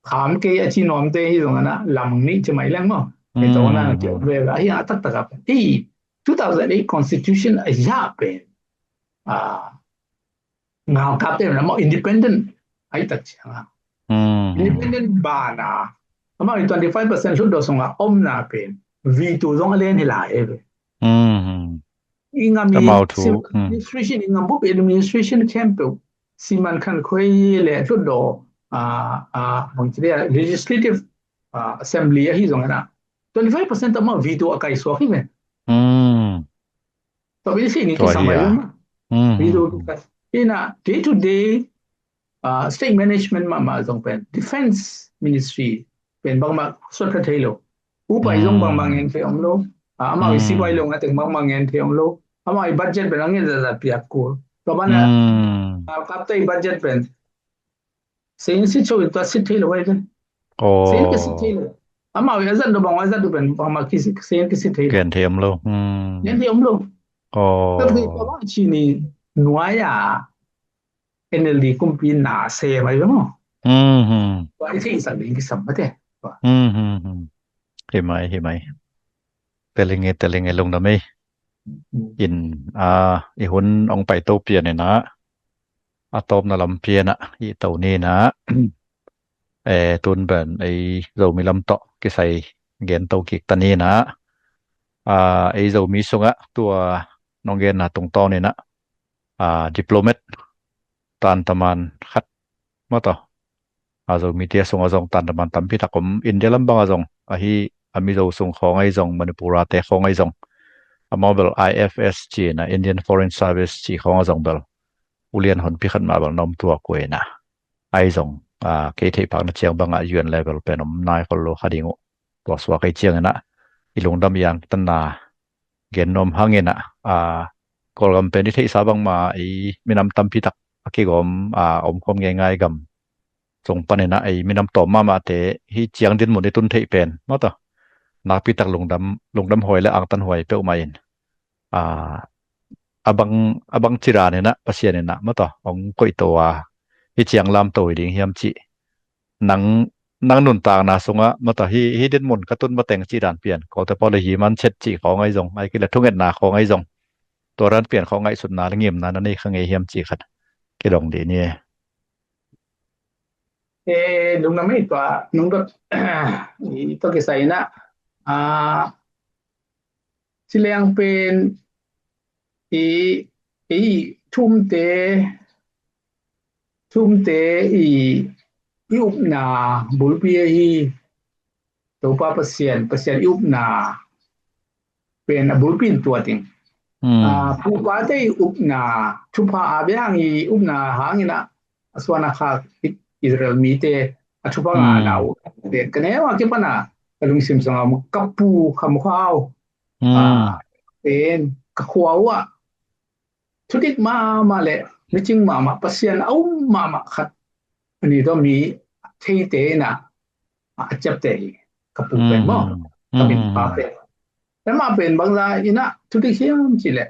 kham kei a ci nuamte hi zong ina, lam nih ci mai leng maw. Ei tua na ki om ve, a hi a taktak a pen. Ei, two thousand eight constitution a yah pen. A, ngalkapte pen amau independent ahi tak ciang a. Independent bana. Amau i twenty five percent hlutdaw sunga omna pen. Veto zong a len hi lai e ve. I ngam i administration, i ngam bup administration khempeuh. Siman khan khoi le hlutdaw, a, a, bang ci dia, legislative, a, assembly ahi zong ana. Twenty five percent amau veto a kaisuak hi ve. Tua bil si ni ki samai lo ma. Ina day to day, uh, state management mahmah zong pen defense ministry pen bangmah suat kha thei lo. Upai zong bangmah ngen thei om lo. Uh, amau i sipai lo ngatek bangmah ngen thei om lo. Amau i budget pen a ngen zazat piak kul. Tua bana, uh, kapta i budget pen Sein sit so in tua sit thei lo ai pen. Sein ka sit thei lo. Amau i a zat lo bang a zat lo pen bang ma ki sit, sein ki sit thei lo. Gen thei om lo. Gen thei om lo. Tua thei tua bang ci ni nuai a N L D kumpi na se mai lo. Tua i thei sak ding ki sam mate. Hi mai, hi mai. Telinge, telinge lungdam ei. In, a, i hun ong pai to pian ina, a tawpna lam pian a i to ni ina, e, tun ben ei Zomi lam tawh kisai gen to kik ta ni ina, a, ei Zomi sungah tua nong genna tungtawn ina, a, diplomat tantaman khat mataw. A Zomite sungah zong tantaman tampi tak om, India lam bangah zong, ahi a Mizo sung khawng ahi zong, Manipur a te khawng ahi zong. Amau bel I F S ci ina, Indian Foreign Service ci khawng a zong bel. Ulian honpi khat mah bel na om tuak uh ina. Ahi zong, a, kei theih phakna ciang bangah U N level pen om nai khol lo kha ding uh. Tua suak ahi ciang ina. I lungdam i angtanna gen nuam hang ina, a, Kawlgam pen i theihsa bangma i minam tampi tak a kigawm, a, omkhawm ngeingai gam zong pan ina ei minam tawm mahmahte hi ciang dinmun i tun theih pen mataw. Nakpi tak lungdam, lungdam huai le angtan huai peuhmah in, a, a bang, a bang cidan ina Pasian ina mataw ong koih to a hi ciang lam to hi ding hiam cih nang, nang nuntakna sungah mataw hi, hi dinmun ka tun mateng cih dan pian. Kawlte pawl le hi man chet cih khawng ahi zong, ahi kei le thungetna khawng ahi zong. Tua dan pian khawng ngaihsutna le ngimna na nei kha ngei hiam cih khat kidong dih ni. E, lungdam ei tua, nungdot i tua kisai ina. A, ci leng pen i, i thumte, thumte i, i upna bulpi ahi Topa Pasian, Pasian i upna pen a bulpi in tua ting. A, pupate i upna thupha a bia hang i upna hang ina a suan a khak Israel mite a thupha ngahna uh. Ka neu a kipana ka lungsim sanga ka pu kha mu khau. A, pen ka khua uh ah thudik mahmah le micing mahmah Pasian a um mahmah khat. Ani tawh mi theite ina a ciapte hi ka pu pen maw. Ka min pa pen. Amah pen bangza ina thudik hiam cih leh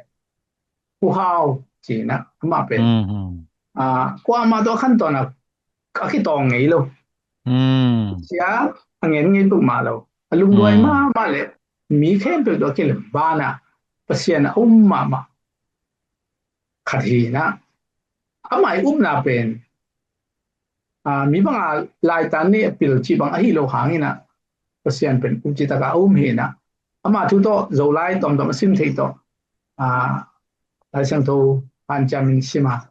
Pu Hau ci ina amah pen. A, kuamah tawh a khantawn a a kitawng ngei lo. Sia a ngen ngei peuhmah lo. A lungduai mahmah le mi khempeuh tawh a kilem banah Pasian a um mahmah khat hi ina. Amah i upna pen, a, mi banga laitan ni a pil cih bang ahi lo hang ina Pasian pen um cih taka a um hi ina. Amah thu tawh Zolai tawmtawm a sim thei tawh, a, Lai Siangtho hanciam in sim a.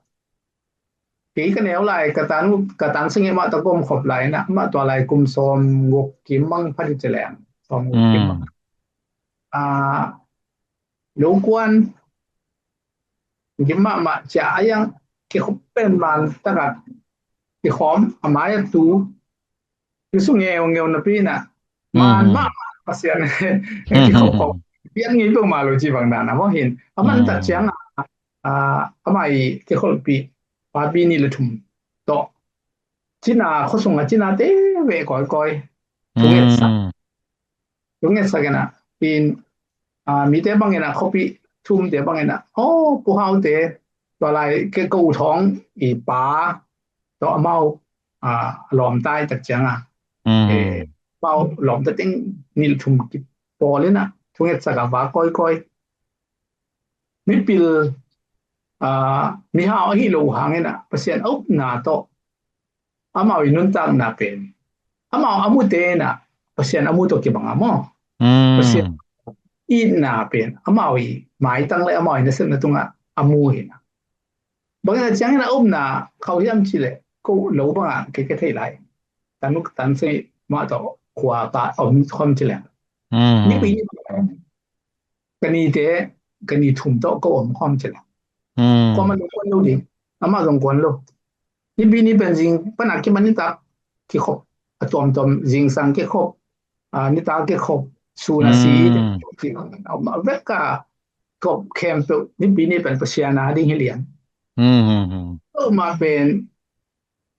Kei ka neu lai ka tan, ka tan sangih mah ta gawm khop lai ina amah tua lai kum sawm guk kim bang phat hi ci leng. Sawm guk kim bang. A, lo kuan Gim mahmah cia a yang kikhop pen man taka kikhawm a mai a tu. Kisu ngeungeu napi na man mahmah Pasian kikhop khop pian ngei peuhmah lo ci bang dan a maw hin. A man tak ciang a, a, amah i kikholhpih papi nih le thum tawh cina khuasung a cina te ve kawikawi. Thungetsak. Thungetsak ina in, a, mite bang ina khuapi thumte bang ina, aw, Pu Haute, tua lai ke ko u thawng i pa tawh amau, a, lawmta i tak cianga. Amau lawmta teng nil thum kipawl ina thungetsak a va kawikawi. Mipil, a, mihau ahi lo hangin a Pasian a upna tawh amau i nuntakna pen amau a mute ina Pasian a mu tawh kibang a maw? Pasian itna pen amau i maitang le amau i nasepna tungah a mu ina. Bangin a ciangin a upna khauh hiam cileh ko lo bangah kei ka thei lai. Tanuk tansei mah tawh khua ka om khawm cileh. Nipi ni ka nite, ka ni thum tawh ko om khawm cileh. Khawm a lo kuan lo ding, amah zong kuan lo. Nipi ni pen zing pana kiman nitak kikhop, a tuamtuam zingsang kikhop, a, nitak kikhop, sun a si, vek a kop khempeuh nipi ni pen Pasian a ding hi lian. Mah pen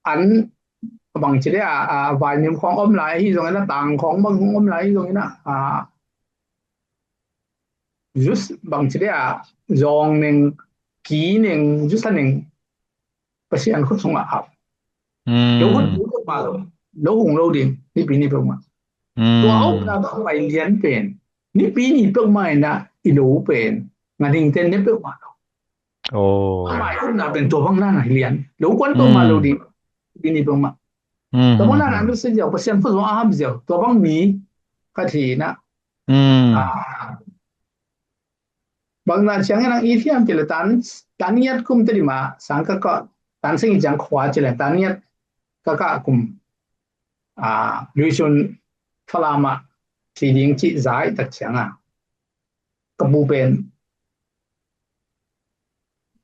an bangci le a, a, vainim khawng om lai hi zongin a, tang khawng bang khawng om lai hi zongin a, a, jus bangci le a, zong neng, ki neng, jus a neng, Pasian khut sungah ap. Lo hun lo peuhmah lo, lo hung lo ding, nipi ni peuhmah. Tua a upna tawh pai lian pen nipi ni peuhmah ina i lo pen nganhing ten ne peuhmah lo. Amah i upna pen tua bang nana hi lian, lo kuan peuhmah lo ding, nipi ni peuhmah. Tua bang nana nusia ziau, Pasian khut sungah a hap ziau, tua bang mi khat hi ina. Bang na ciangin ang i thiam cile tan, tan ngiat kum te dima sang ka ka, tan sing i ciang khua cile tan ngiat ka ka kum, a, Luisun Falama ci ding ci zai tak cianga ka bu pen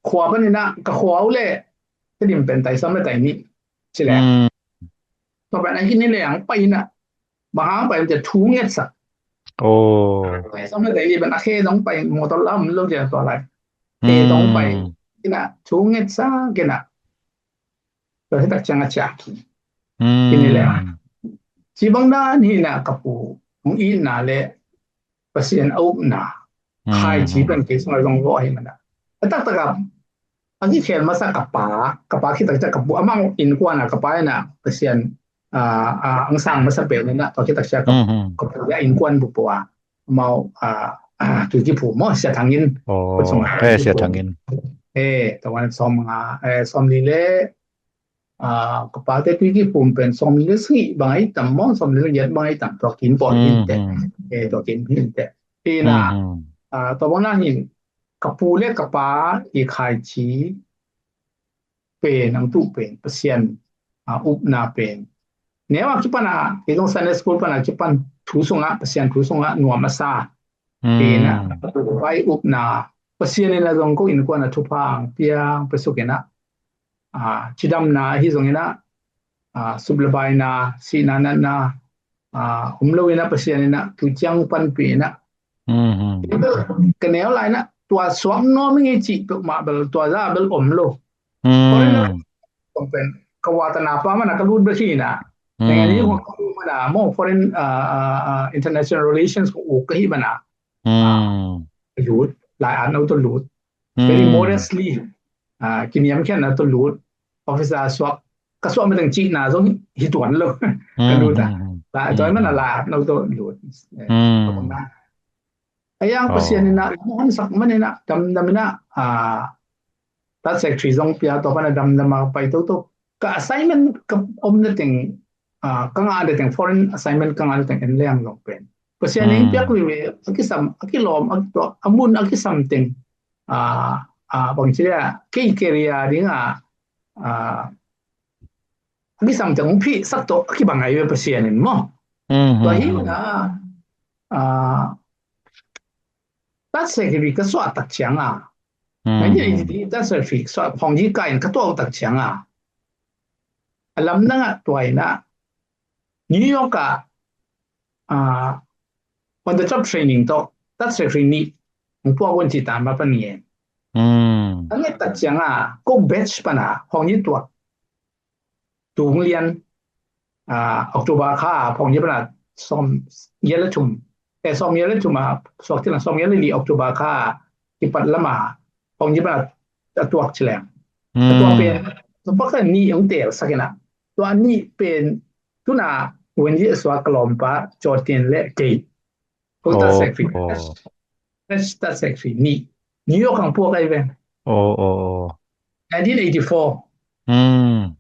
khua panina ka khua ule te dim pen tai sam le tai ni cile. Tua pen a hini le ang paina bang hang pai te thu ngetsak. Pai sam le dai li ban a khe dong pai motor lam lo dia tua lai. Te dong pai ina thu ngetsak ina. Tua hi tak ciang a ciak hi. Ini le ci bang dan hi na ka pu hong i na le Pasian a upna khai ci pen kei sung a zong vawh hi mana. A taktak a a kikhel masa ka pa, ka pa khitak ciah ka pu amang innkuan a ka pa ina Pasian, a, a, ang sang masa pen ina tua khitak ciah ka, ka pu ya innkuan bupo a mau, a, a, tui kipu mo sia thangin. Sia thangin. E, tawan som nga, e, som li le, a, ka pa te tui kipu pen som li le sgi bang ai tam mo, som li le yat bang ai tam tua kin pon hin te. E, tua kin hin te. Ina, a, tua bang na hin ka pu le ka pa i khai ci pen ang tu pen Pasian, a, upna pen. Neu a kipan a, kei zong Sunday school pan a kipan thu sungah, Pasian thu sungah nuam a sa. Pen a, ka pu ka pa i upna, Pasian in a zong ko innkuan a thupha ang piang pe suk ina, a, cidamna hi zong ina, a, sup le baina, sihna natna, a, um lo ina Pasian ina tu ciang panpi ina. Ka neu lai ina tua suak nuam i ngei cih peuhmah bel tua za bel om lo. Foreign pen ka watana pa mana ka lut bel hi ina. Nengani hong ka lut mana mo foreign, a, a, a, international relations ko uk ka hi mana. Lut, lai an lo to lut. Very modestly, a, kiniam khian na to lut. Officer suak ka suak midang cihna zong hi tuan lo. Ka lut a. Tua i mana lai an lo to lut. A yang Pasian ina hansak man ina damdam ina, a, tat secretary zong pia tua pana damdam a pai toto. Ka assignment ka om na teng, a, ka ngah na teng foreign assignment ka ngah na teng en leng zong pen Pasian in piak vive a kisam, a kilawm, a kitua, a mun a kisam teng, a, a, bang ci le a kei career ding a, a, a kisam teng hong phih sak tawh a kibang ai ve Pasian in maw. Tua hi na, a, tat secretary ka suah tak ciang a Hmm. Nineteen eighty-three, Tat Secretary, so, Hong Yi ka in ka tuak tak ciang a, a lamdang ah tua in ah New York ah, ah, on the job training tawh Tat Secretary nih hong puak un ci ta ma pan ngen. Hmm. A nget tak ciang a, ko batch pan a Hong Yi tuak tung lian, ah, October kha Hong Yi pan a sawm giat le thum, eh, sawm giat le thum a, suak thil a sawm giat le li October kha kipat lam a Hong Yi pan a tuak ci leng. A tua pen, tua pa ka nih hong tel sak in ah, tua nih pen tuna Wen Yi a suak ka lawmpa Jordan le kei. Ko Tat Secretary. Fresh Tat Secretary nih New York hong puak ai ven. Nineteen eighty-four. Hmm.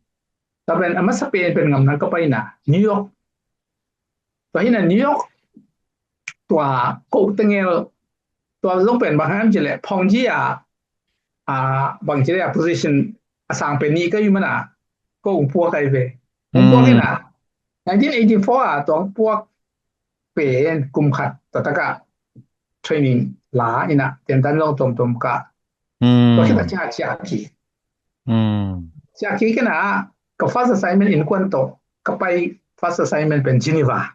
Tua pen a masa pen pen ngam na ka pai na New York. Tua hi na New York tua ko tengel tua zong pen bang hiam ci leh Hong Yi a, a, bang ci leh a position a sang pen nih ka hi man a ko hong puak ai ve. Hong puak hi na nineteen eighty-four a tua hong puak pen kum khat tua tak a training la in ah tiantan zong tuamtuam ka. Tua khit tak ciang a ciah kik. Ciah kik in ah ka first assignment innkuan tawh ka pai first assignment pen Geneva.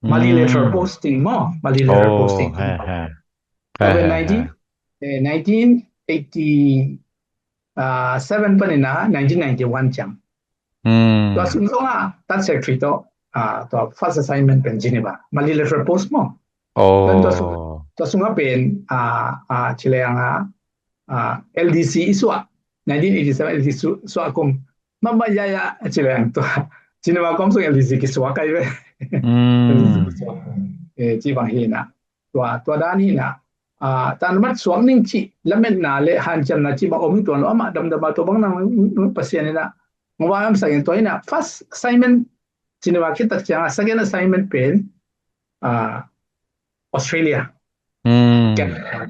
Multilateral posting maw, multilateral posting. Tua pen nineteen, eh, nineteen eighty seven panin ah nineteen ninety one ciang. Tua sung zong ah Tat Secretary tawh, ah, tua first assignment pen Geneva, multilateral post maw. Tua sung, tua sung ah pen, ah, ah, ci leng ah, ah, L D C i suah, nineteen eighty seven L D C suah kum mama ya ya ci leng tua Geneva kom sung L D C kisuah kai ve. L D C kisuah. Eh, ci bang hi na. Tua, tua dan hi na, ah, tan mat suak ning ci lametna le hanciamna ci bang om hi tuan lo amah damdam a tua bang nang Pasian hi na. Ngwa am sakin tua hi na first assignment Geneva khit tak ciang a second assignment pen, ah, Australia. Canberra.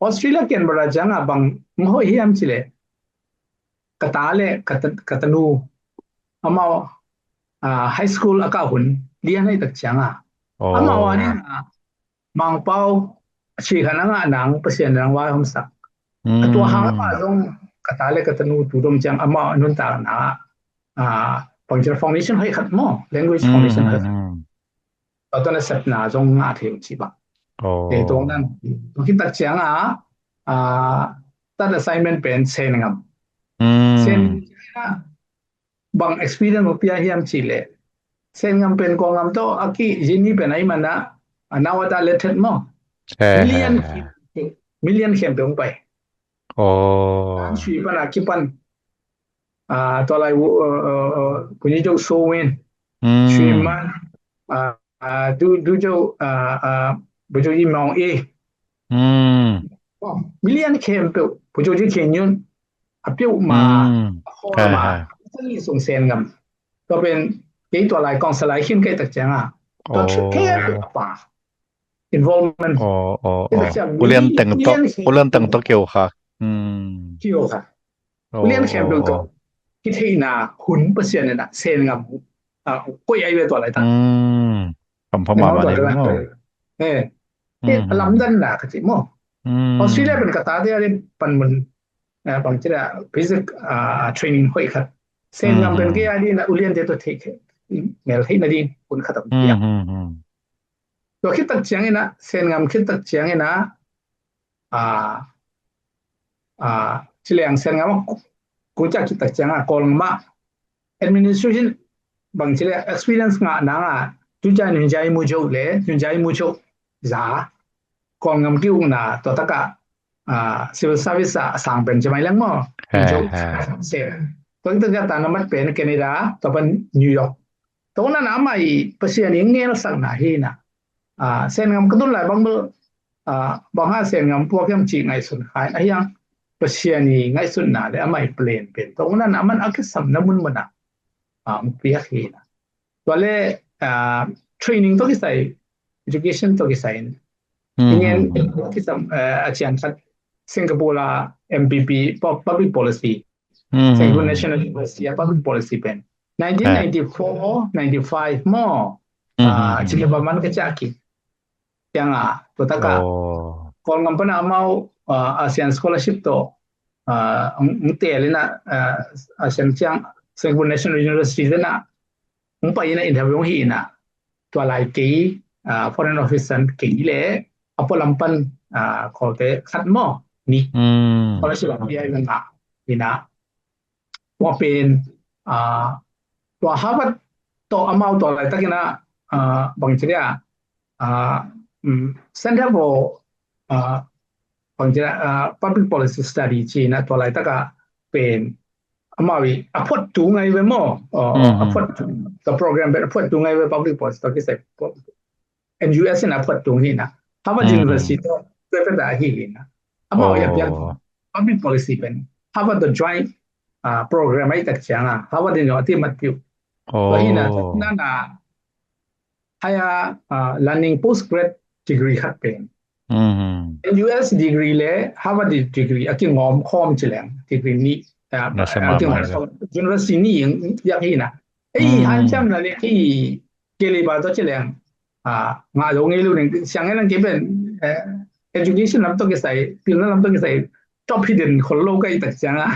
Australia Canberra ciang a bang nghoih hiam ci le ka ta le ka ta, ka tanu amau, ah, high school a kah hun lian hi tak ciang a amau a ni na Mangpau a ci khan a ngah nang Pasian nang vai homsak. A tua hang amah zong ka ta le ka tanu tu dom ciang amah a nuntakna, ah, pangcil foundation hoih khat maw, language foundation hoih khat. Tua tawh na sepna zong ngah thei uh ci bang. Te tua nan, tua khit tak ciang a, ah, tat assignment pen Sen ngam. Sen ngam bang experience mu pia hiam ci le Sen ngam pen Kawl ngam tawh a ki zini pen a i man a, a nau a ta let thet maw. Million, million khempeuh hong pai. Sui pan a kipan, ah, tua lai Pu Nyi Joe So Win, Sui Man, ah, ah, Du, Du Joe, ah, ah, Pu Joe Yi Mawng E. Million khempeuh Pu Joe Yi Khen Yun a peuh ma, a khawl ma, a ni sung Sen ngam. Tua pen kei tua lai kawngsa lai khin kei tak ciang a tua khempeuh a pa involvement. Ulian teng tawh, ulian teng tawh keu kha. Keu kha. Ulian khempeuh tawh kitheihna hun Pasian in a Sen ngam, ah, koih ai ve tua lai ta. Kam pha mahmah ding maw. Eh, eh, a lamdanna ka ci maw. Australia pen ka tate a ding panmun, eh, bang ci la basic, ah, training hoih khat. Sen ngam pen kei a ding na ulian te tawh theih mel theihna ding hun khat a piak. Tua khit tak ciang in a Sen ngam khit tak ciang in a, ah, ah, ci leng Sen ngam a kung ciah khit tak ciang a Kawl ngam a administration bang ci leng experience ngah nang a Tun Jai, Nun Jai Mu Joe le Nun Jai Mu Joe za Kawl ngam ki ukna tua tak a, ah, civil service a sang pen ci mai leng maw. Mu Joe se tua khit tak ciang ta na mat pen Canada tua pan New York. Tua nan amah i Pasian i ngelsakna hi na. Ah, Sen ngam ka tun lai bang bel, ah, bang hang Sen ngam puak hiam ci ngaihsun kha in a hiang Pasian i ngaihsutna le amah i plan pen tua nan a man a kisam na munmun a, ah, mu piak hi na. Tua le, ah, training tawh kisai, education tawh kisai in. Ingen kisam, eh, a cian khat Singapore a M P P, pu-, public policy. Singapore National University a public policy pen nineteen ninety-four, ninety-five maw. Ah, ci le bang man ka ciah kik. Ciang a tua tak a Kawl ngam pan a amau uh, ASEAN scholarship tawh uh, ang, ang tel in ah, uh, ASEAN ciang Singapore National University in ah ang pai in ah interview hi in ah, tua lai kei, uh, foreign office an kei le a pualam pan uh, kholte khat maw ni, mm, scholarship a pia in ah, in ah tua pen, uh, tua Harvard tawh amau tua laitak in ah, uh, bang ci dia, uh, um, Center for, uh, bang ci dia, uh, Public Policy Study ci in ah tua laitak a pen amau i a phuat tu ngai ve maw, uh, mm-hmm, a phuat tu, the program pen a phuat tu ngai ve public policy tawh kisai N U S in a phuat tung hi na. Harvard, mm, University tawh tua pen a hi hi na. Amau i a piang, oh, public policy pen Harvard tawh joint, uh, program ai tak ciang a Harvard in a ti mat piu. Oh. Tua hi na, na na higher, uh, learning postgrad degree khat pen. Mm-hmm. N U S degree le Harvard degree a kingawm khawm ci leng degree ni, uh, na sa a kingawm mahmah khawm. University ni yang yak hi na. Ei, mm, hanciam na le ki keli ba tawh ci leng. Ah, ngah lo ngei lo ning siang ngai lang kei pen, eh, education lam tawh kisai, pilna lam tawh kisai, top hidden khol lo ka i tak ciang a.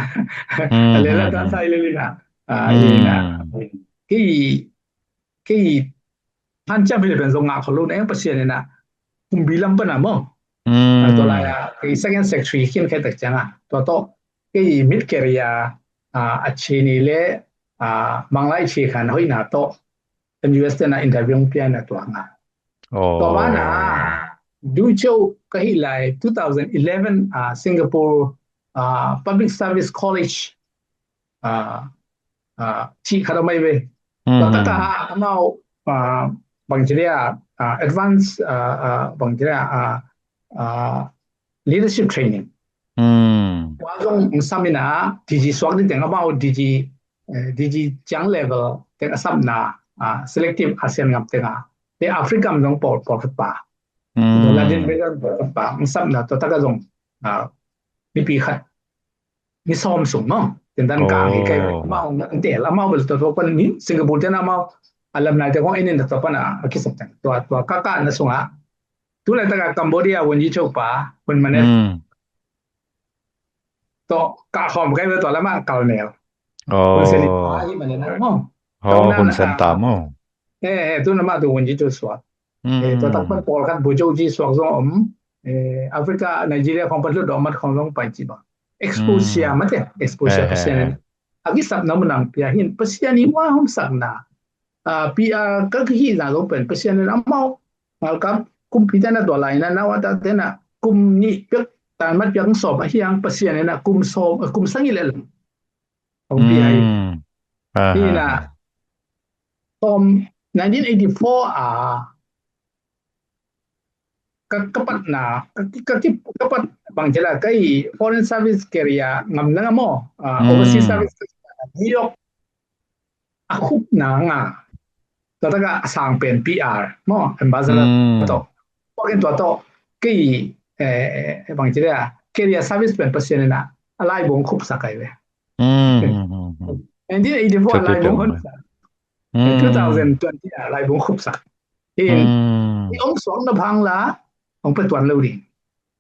Mm, a le la, mm, ta sai le li na. Ah, mm, i na. Kei, kei hanciam hi le pen zong ngah khol lo na eng Pasian in ah kumpi lam pan a maw. Mm. Ah, tua lai a, kei second secretary khin kei tak ciang a. Tua tawh, kei mid career, ah, a ci ni le, ah, manglai ci khan hoih na tawh. Kan U S te na interview pia na tua nga. Oh. Tua bana, du cheu ka hi lai two thousand eleven, ah, Singapore, ah, Public Service College, ah, ah, ci khat a mai ve. Mm. Tua taka ha, amau, ah, bang ci dia, ah, advance, ah, ah, bang ci dia, ah, ah, leadership training. Mm. Tua zong sam ina, D G suak ni teng amau D G, eh, D G ciang level teng a sapna, ah, selective ASEAN ngam teng a, te Africa am zong pawl, pawl khat pa. Mm. Latin America pawl khat pa, ang sapna tua taka zong, ah, mipi khat, mi sawm sung maw. Tentan kang hi kai, oh, amau ang tel, amau bel tua tua pan ni, Singapore ten amau, a lam nai te kong enin tua pan a, a kisap teng. Tua, tua ka ka na sung a. Tu lai taka Cambodia wun yi chok pa, wun manet. Mm. To, ka khom kai ve to lama kal nel. Oh. Hun Sen pa hi manen na mo. Oh, Hun Sen ta mo. Eh, eh, tu nama tu wun yi chok suak. Mm. Eh, to tak pan pawl khat bu chok ji suak zong om. Eh, Africa, Nigeria khong pan lut dok mat khong zong pai ci ba. Exposure, mm, mate, exposure, eh, eh, Pasian in. Eh. A kisapna mun ang pia hin, Pasian in wa hom sakna. Ah, P R ka kihi na zong pen, Pasian in amau. Ngalkap, kumpi tena tua lai na, na wa ta tena, kum ni pek, tan mat pek sawm, a hiang Pasian in a kum sawm, kum sang i le lam. Hong pia hi. Mm. Aha. Hi na, tom nineteen eighty-four a, ka, ka pat na, ka, ka, ka pat bang ci la, ka i foreign service career ngam na ngam mo, ah, mm, overseas service, New York, a khup na nga. Tua taka a sang pen P R, mo, ambassador, mm, to. Pok in tua to, kei, eh, eh, bang ci la, career service pen Pasian in a, a lai bong khup sa kai ve. Mm, mm, mm, mm. Nineteen eighty-four a lai bong hon sa. Mm. Two thousand twenty a lai bong khup sa. In, mm, i ong suang na phang la, ong pe tuan lo ding.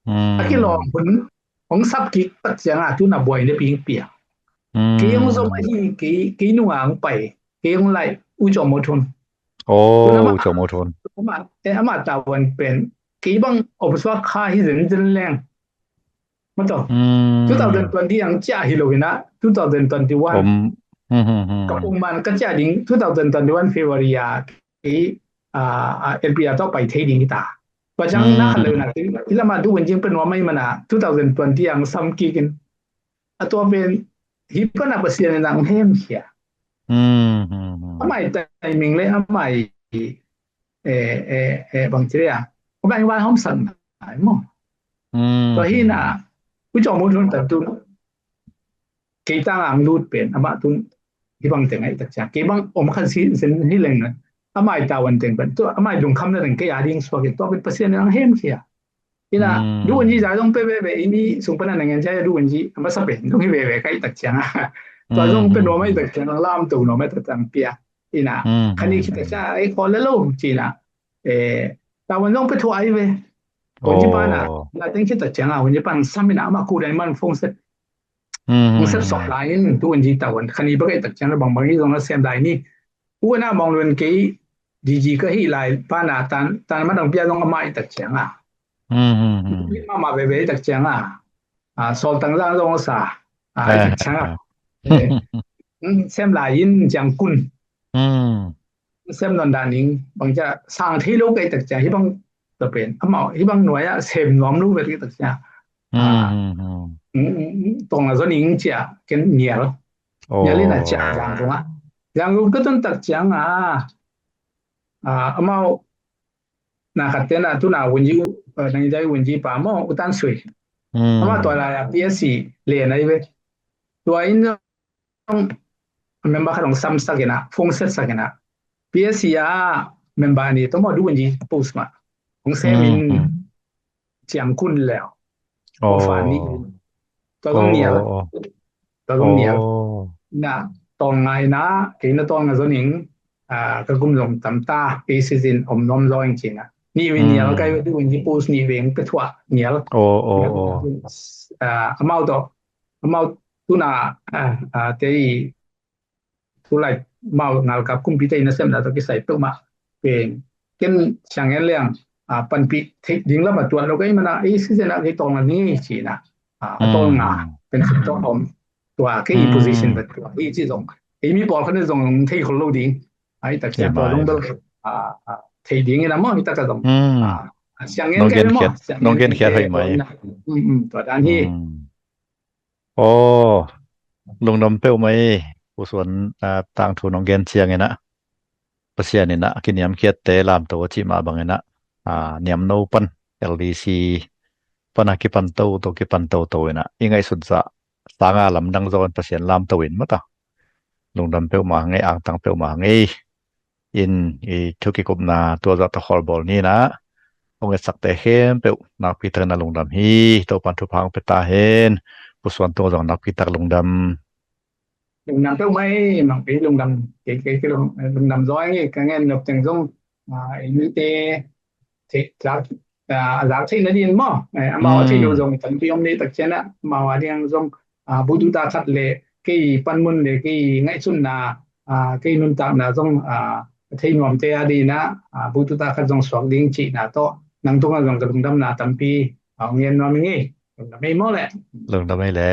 Mm. A kilawm hun, ong sap kik tak ciang a tu na buai ne ping pia. Mm. Kei ong zom ahi, kei, kei nung ang pai, kei ong lai, u chom mo thun. Oh, u chom mo thun. Ama, eh, ama tawan pen, kei bang obsua kha hi zen zen leng. Mato. Mm. Two thousand twenty ang cia hi lo ina, two thousand twenty-one. Om. Hmm, hmm, hmm. Ka pung man ka cia ding, two thousand twenty-one February a, kei, ah, ah, L P R tawh pai thei ding hi ta. Tua ciang na kha lo na, kei, kei lama du wen jing pen wa mai mana, two thousand twenty ang sam kikin. A tua pen, hi pana Pasian in ang hem hia. Hmm, hmm, hmm. Amai timing le, amai, eh, eh, eh, bang ci le a. Amai wa hom sang na, ai mo. Hmm. Tua hi na, u chom mo thun ta tu. Kei tang ang lut pen, ama tun, hi bang teng ai tak ciang. Kei bang om khan si, sen hi leng na. Amai tawan teng pen, tu amai lungkham na teng kei a ding suak in, tua pen Pasian in ang hem hia. Ina, mm, duun ji za zong pe veve, ini sung pana nangen jaya duun ji, ama sa pen, dong hi veve, kai tak ciang a. Tua zong pen, mm, wa mai tak ciang, lam tu no mai tak ciang pia. Ina, mm, kani, mm, kita ciang, ai, ko le lo, ci na. Eh, tawan zong pe thu ai ve. Hun ci pana, lai teng ci tak cianga, hun ci pan sam ina ama ku dai man phone set. Phone set sok lai in, tu hun ci ta hun. Khani bagai tak cianga bang bang i zong na sem lai ni. U na mong luen kei, di ji ka hi lai pana tan, tan man dang pia zong ama i tak cianga. Mama bebe i tak cianga. Sol tang zang zong sa. I tak cianga. Sem lai in ciang kun. Sem non daning bang cia sang thei lo kai tak cia hi bang ta pen amau hi bang nuai a sem nuam lo vet kai tak cia. Tong a zoning cia ken nial. Nial in a cia jang zong a jang zong ka ton tak cia nga. Amau na khat tena tuna wunji nang jai wunji pa mo utan sui. Amau tua lai a P S C le nai ve. Tua in member khat hong sam sak ina, phone set sak ina. P S C a member ni tomo du wunji post ma. Hong sem in ciang kun leo. Hong fa ni. Tua zong nial. Tua zong nial. Na tol ngai na, kei na tol nga zoning, ka gum zong tam ta, kei season om nom zo ing cina. Ni win nial, kai du wunji post ni weng pe thua nial. Amau to, amau tuna tei tulai mau ngalkap kumpi tei na sem na to kisai peuh ma pen ken siang en liang panpi thei ding lama tuat lo kai mana ei season a kei tol nga ni cina. A tol nga pen si to om tua kei position bet tua ei ci zong ei mi pawl khan zong thei khol lo ding. Ai tak sia tua zong bel thei ding ina mo hi tak a zong siang en kai mo nong gen khiat hoi mai. Tua dan hi. Aw, lungdam peuhmah hi. Pusuan tangthu nong gen cianginah Pasian inah kiniamkhiatte lamto a cih mah banginah niamno pan L D C pana kipanto to kipantoto inah i ngaihsutzah sanga lamdang zawn Pasian lamto in mata lungdam peuhmah ngei angtang peuhmah ngei. In i thu kikupna tua zah tawh khawlbawl ninah hong etsakte khempeuh nakpi takin a lungdam hi. Topan thupha hong pia ta hen. Pusuan tung zong nakpi tak lungdam. Lungdam peuh mai mangpi lungdam kei kei lungdam zaw hi ka ngen nop teng zong i mite a zak theihna din maw amau a theih lo zong tampi om dei tak cianah amau a diang zong bututa khat le kei panmun le kei ngaihsunna kei nuntakna zong thei nuamte a dinah bututa khat zong suak ding cihna tawh nang tungah zong ka lungdamna tampi a ngen nuam i ngei. Lungdam ei maw le? Lungdam ei le.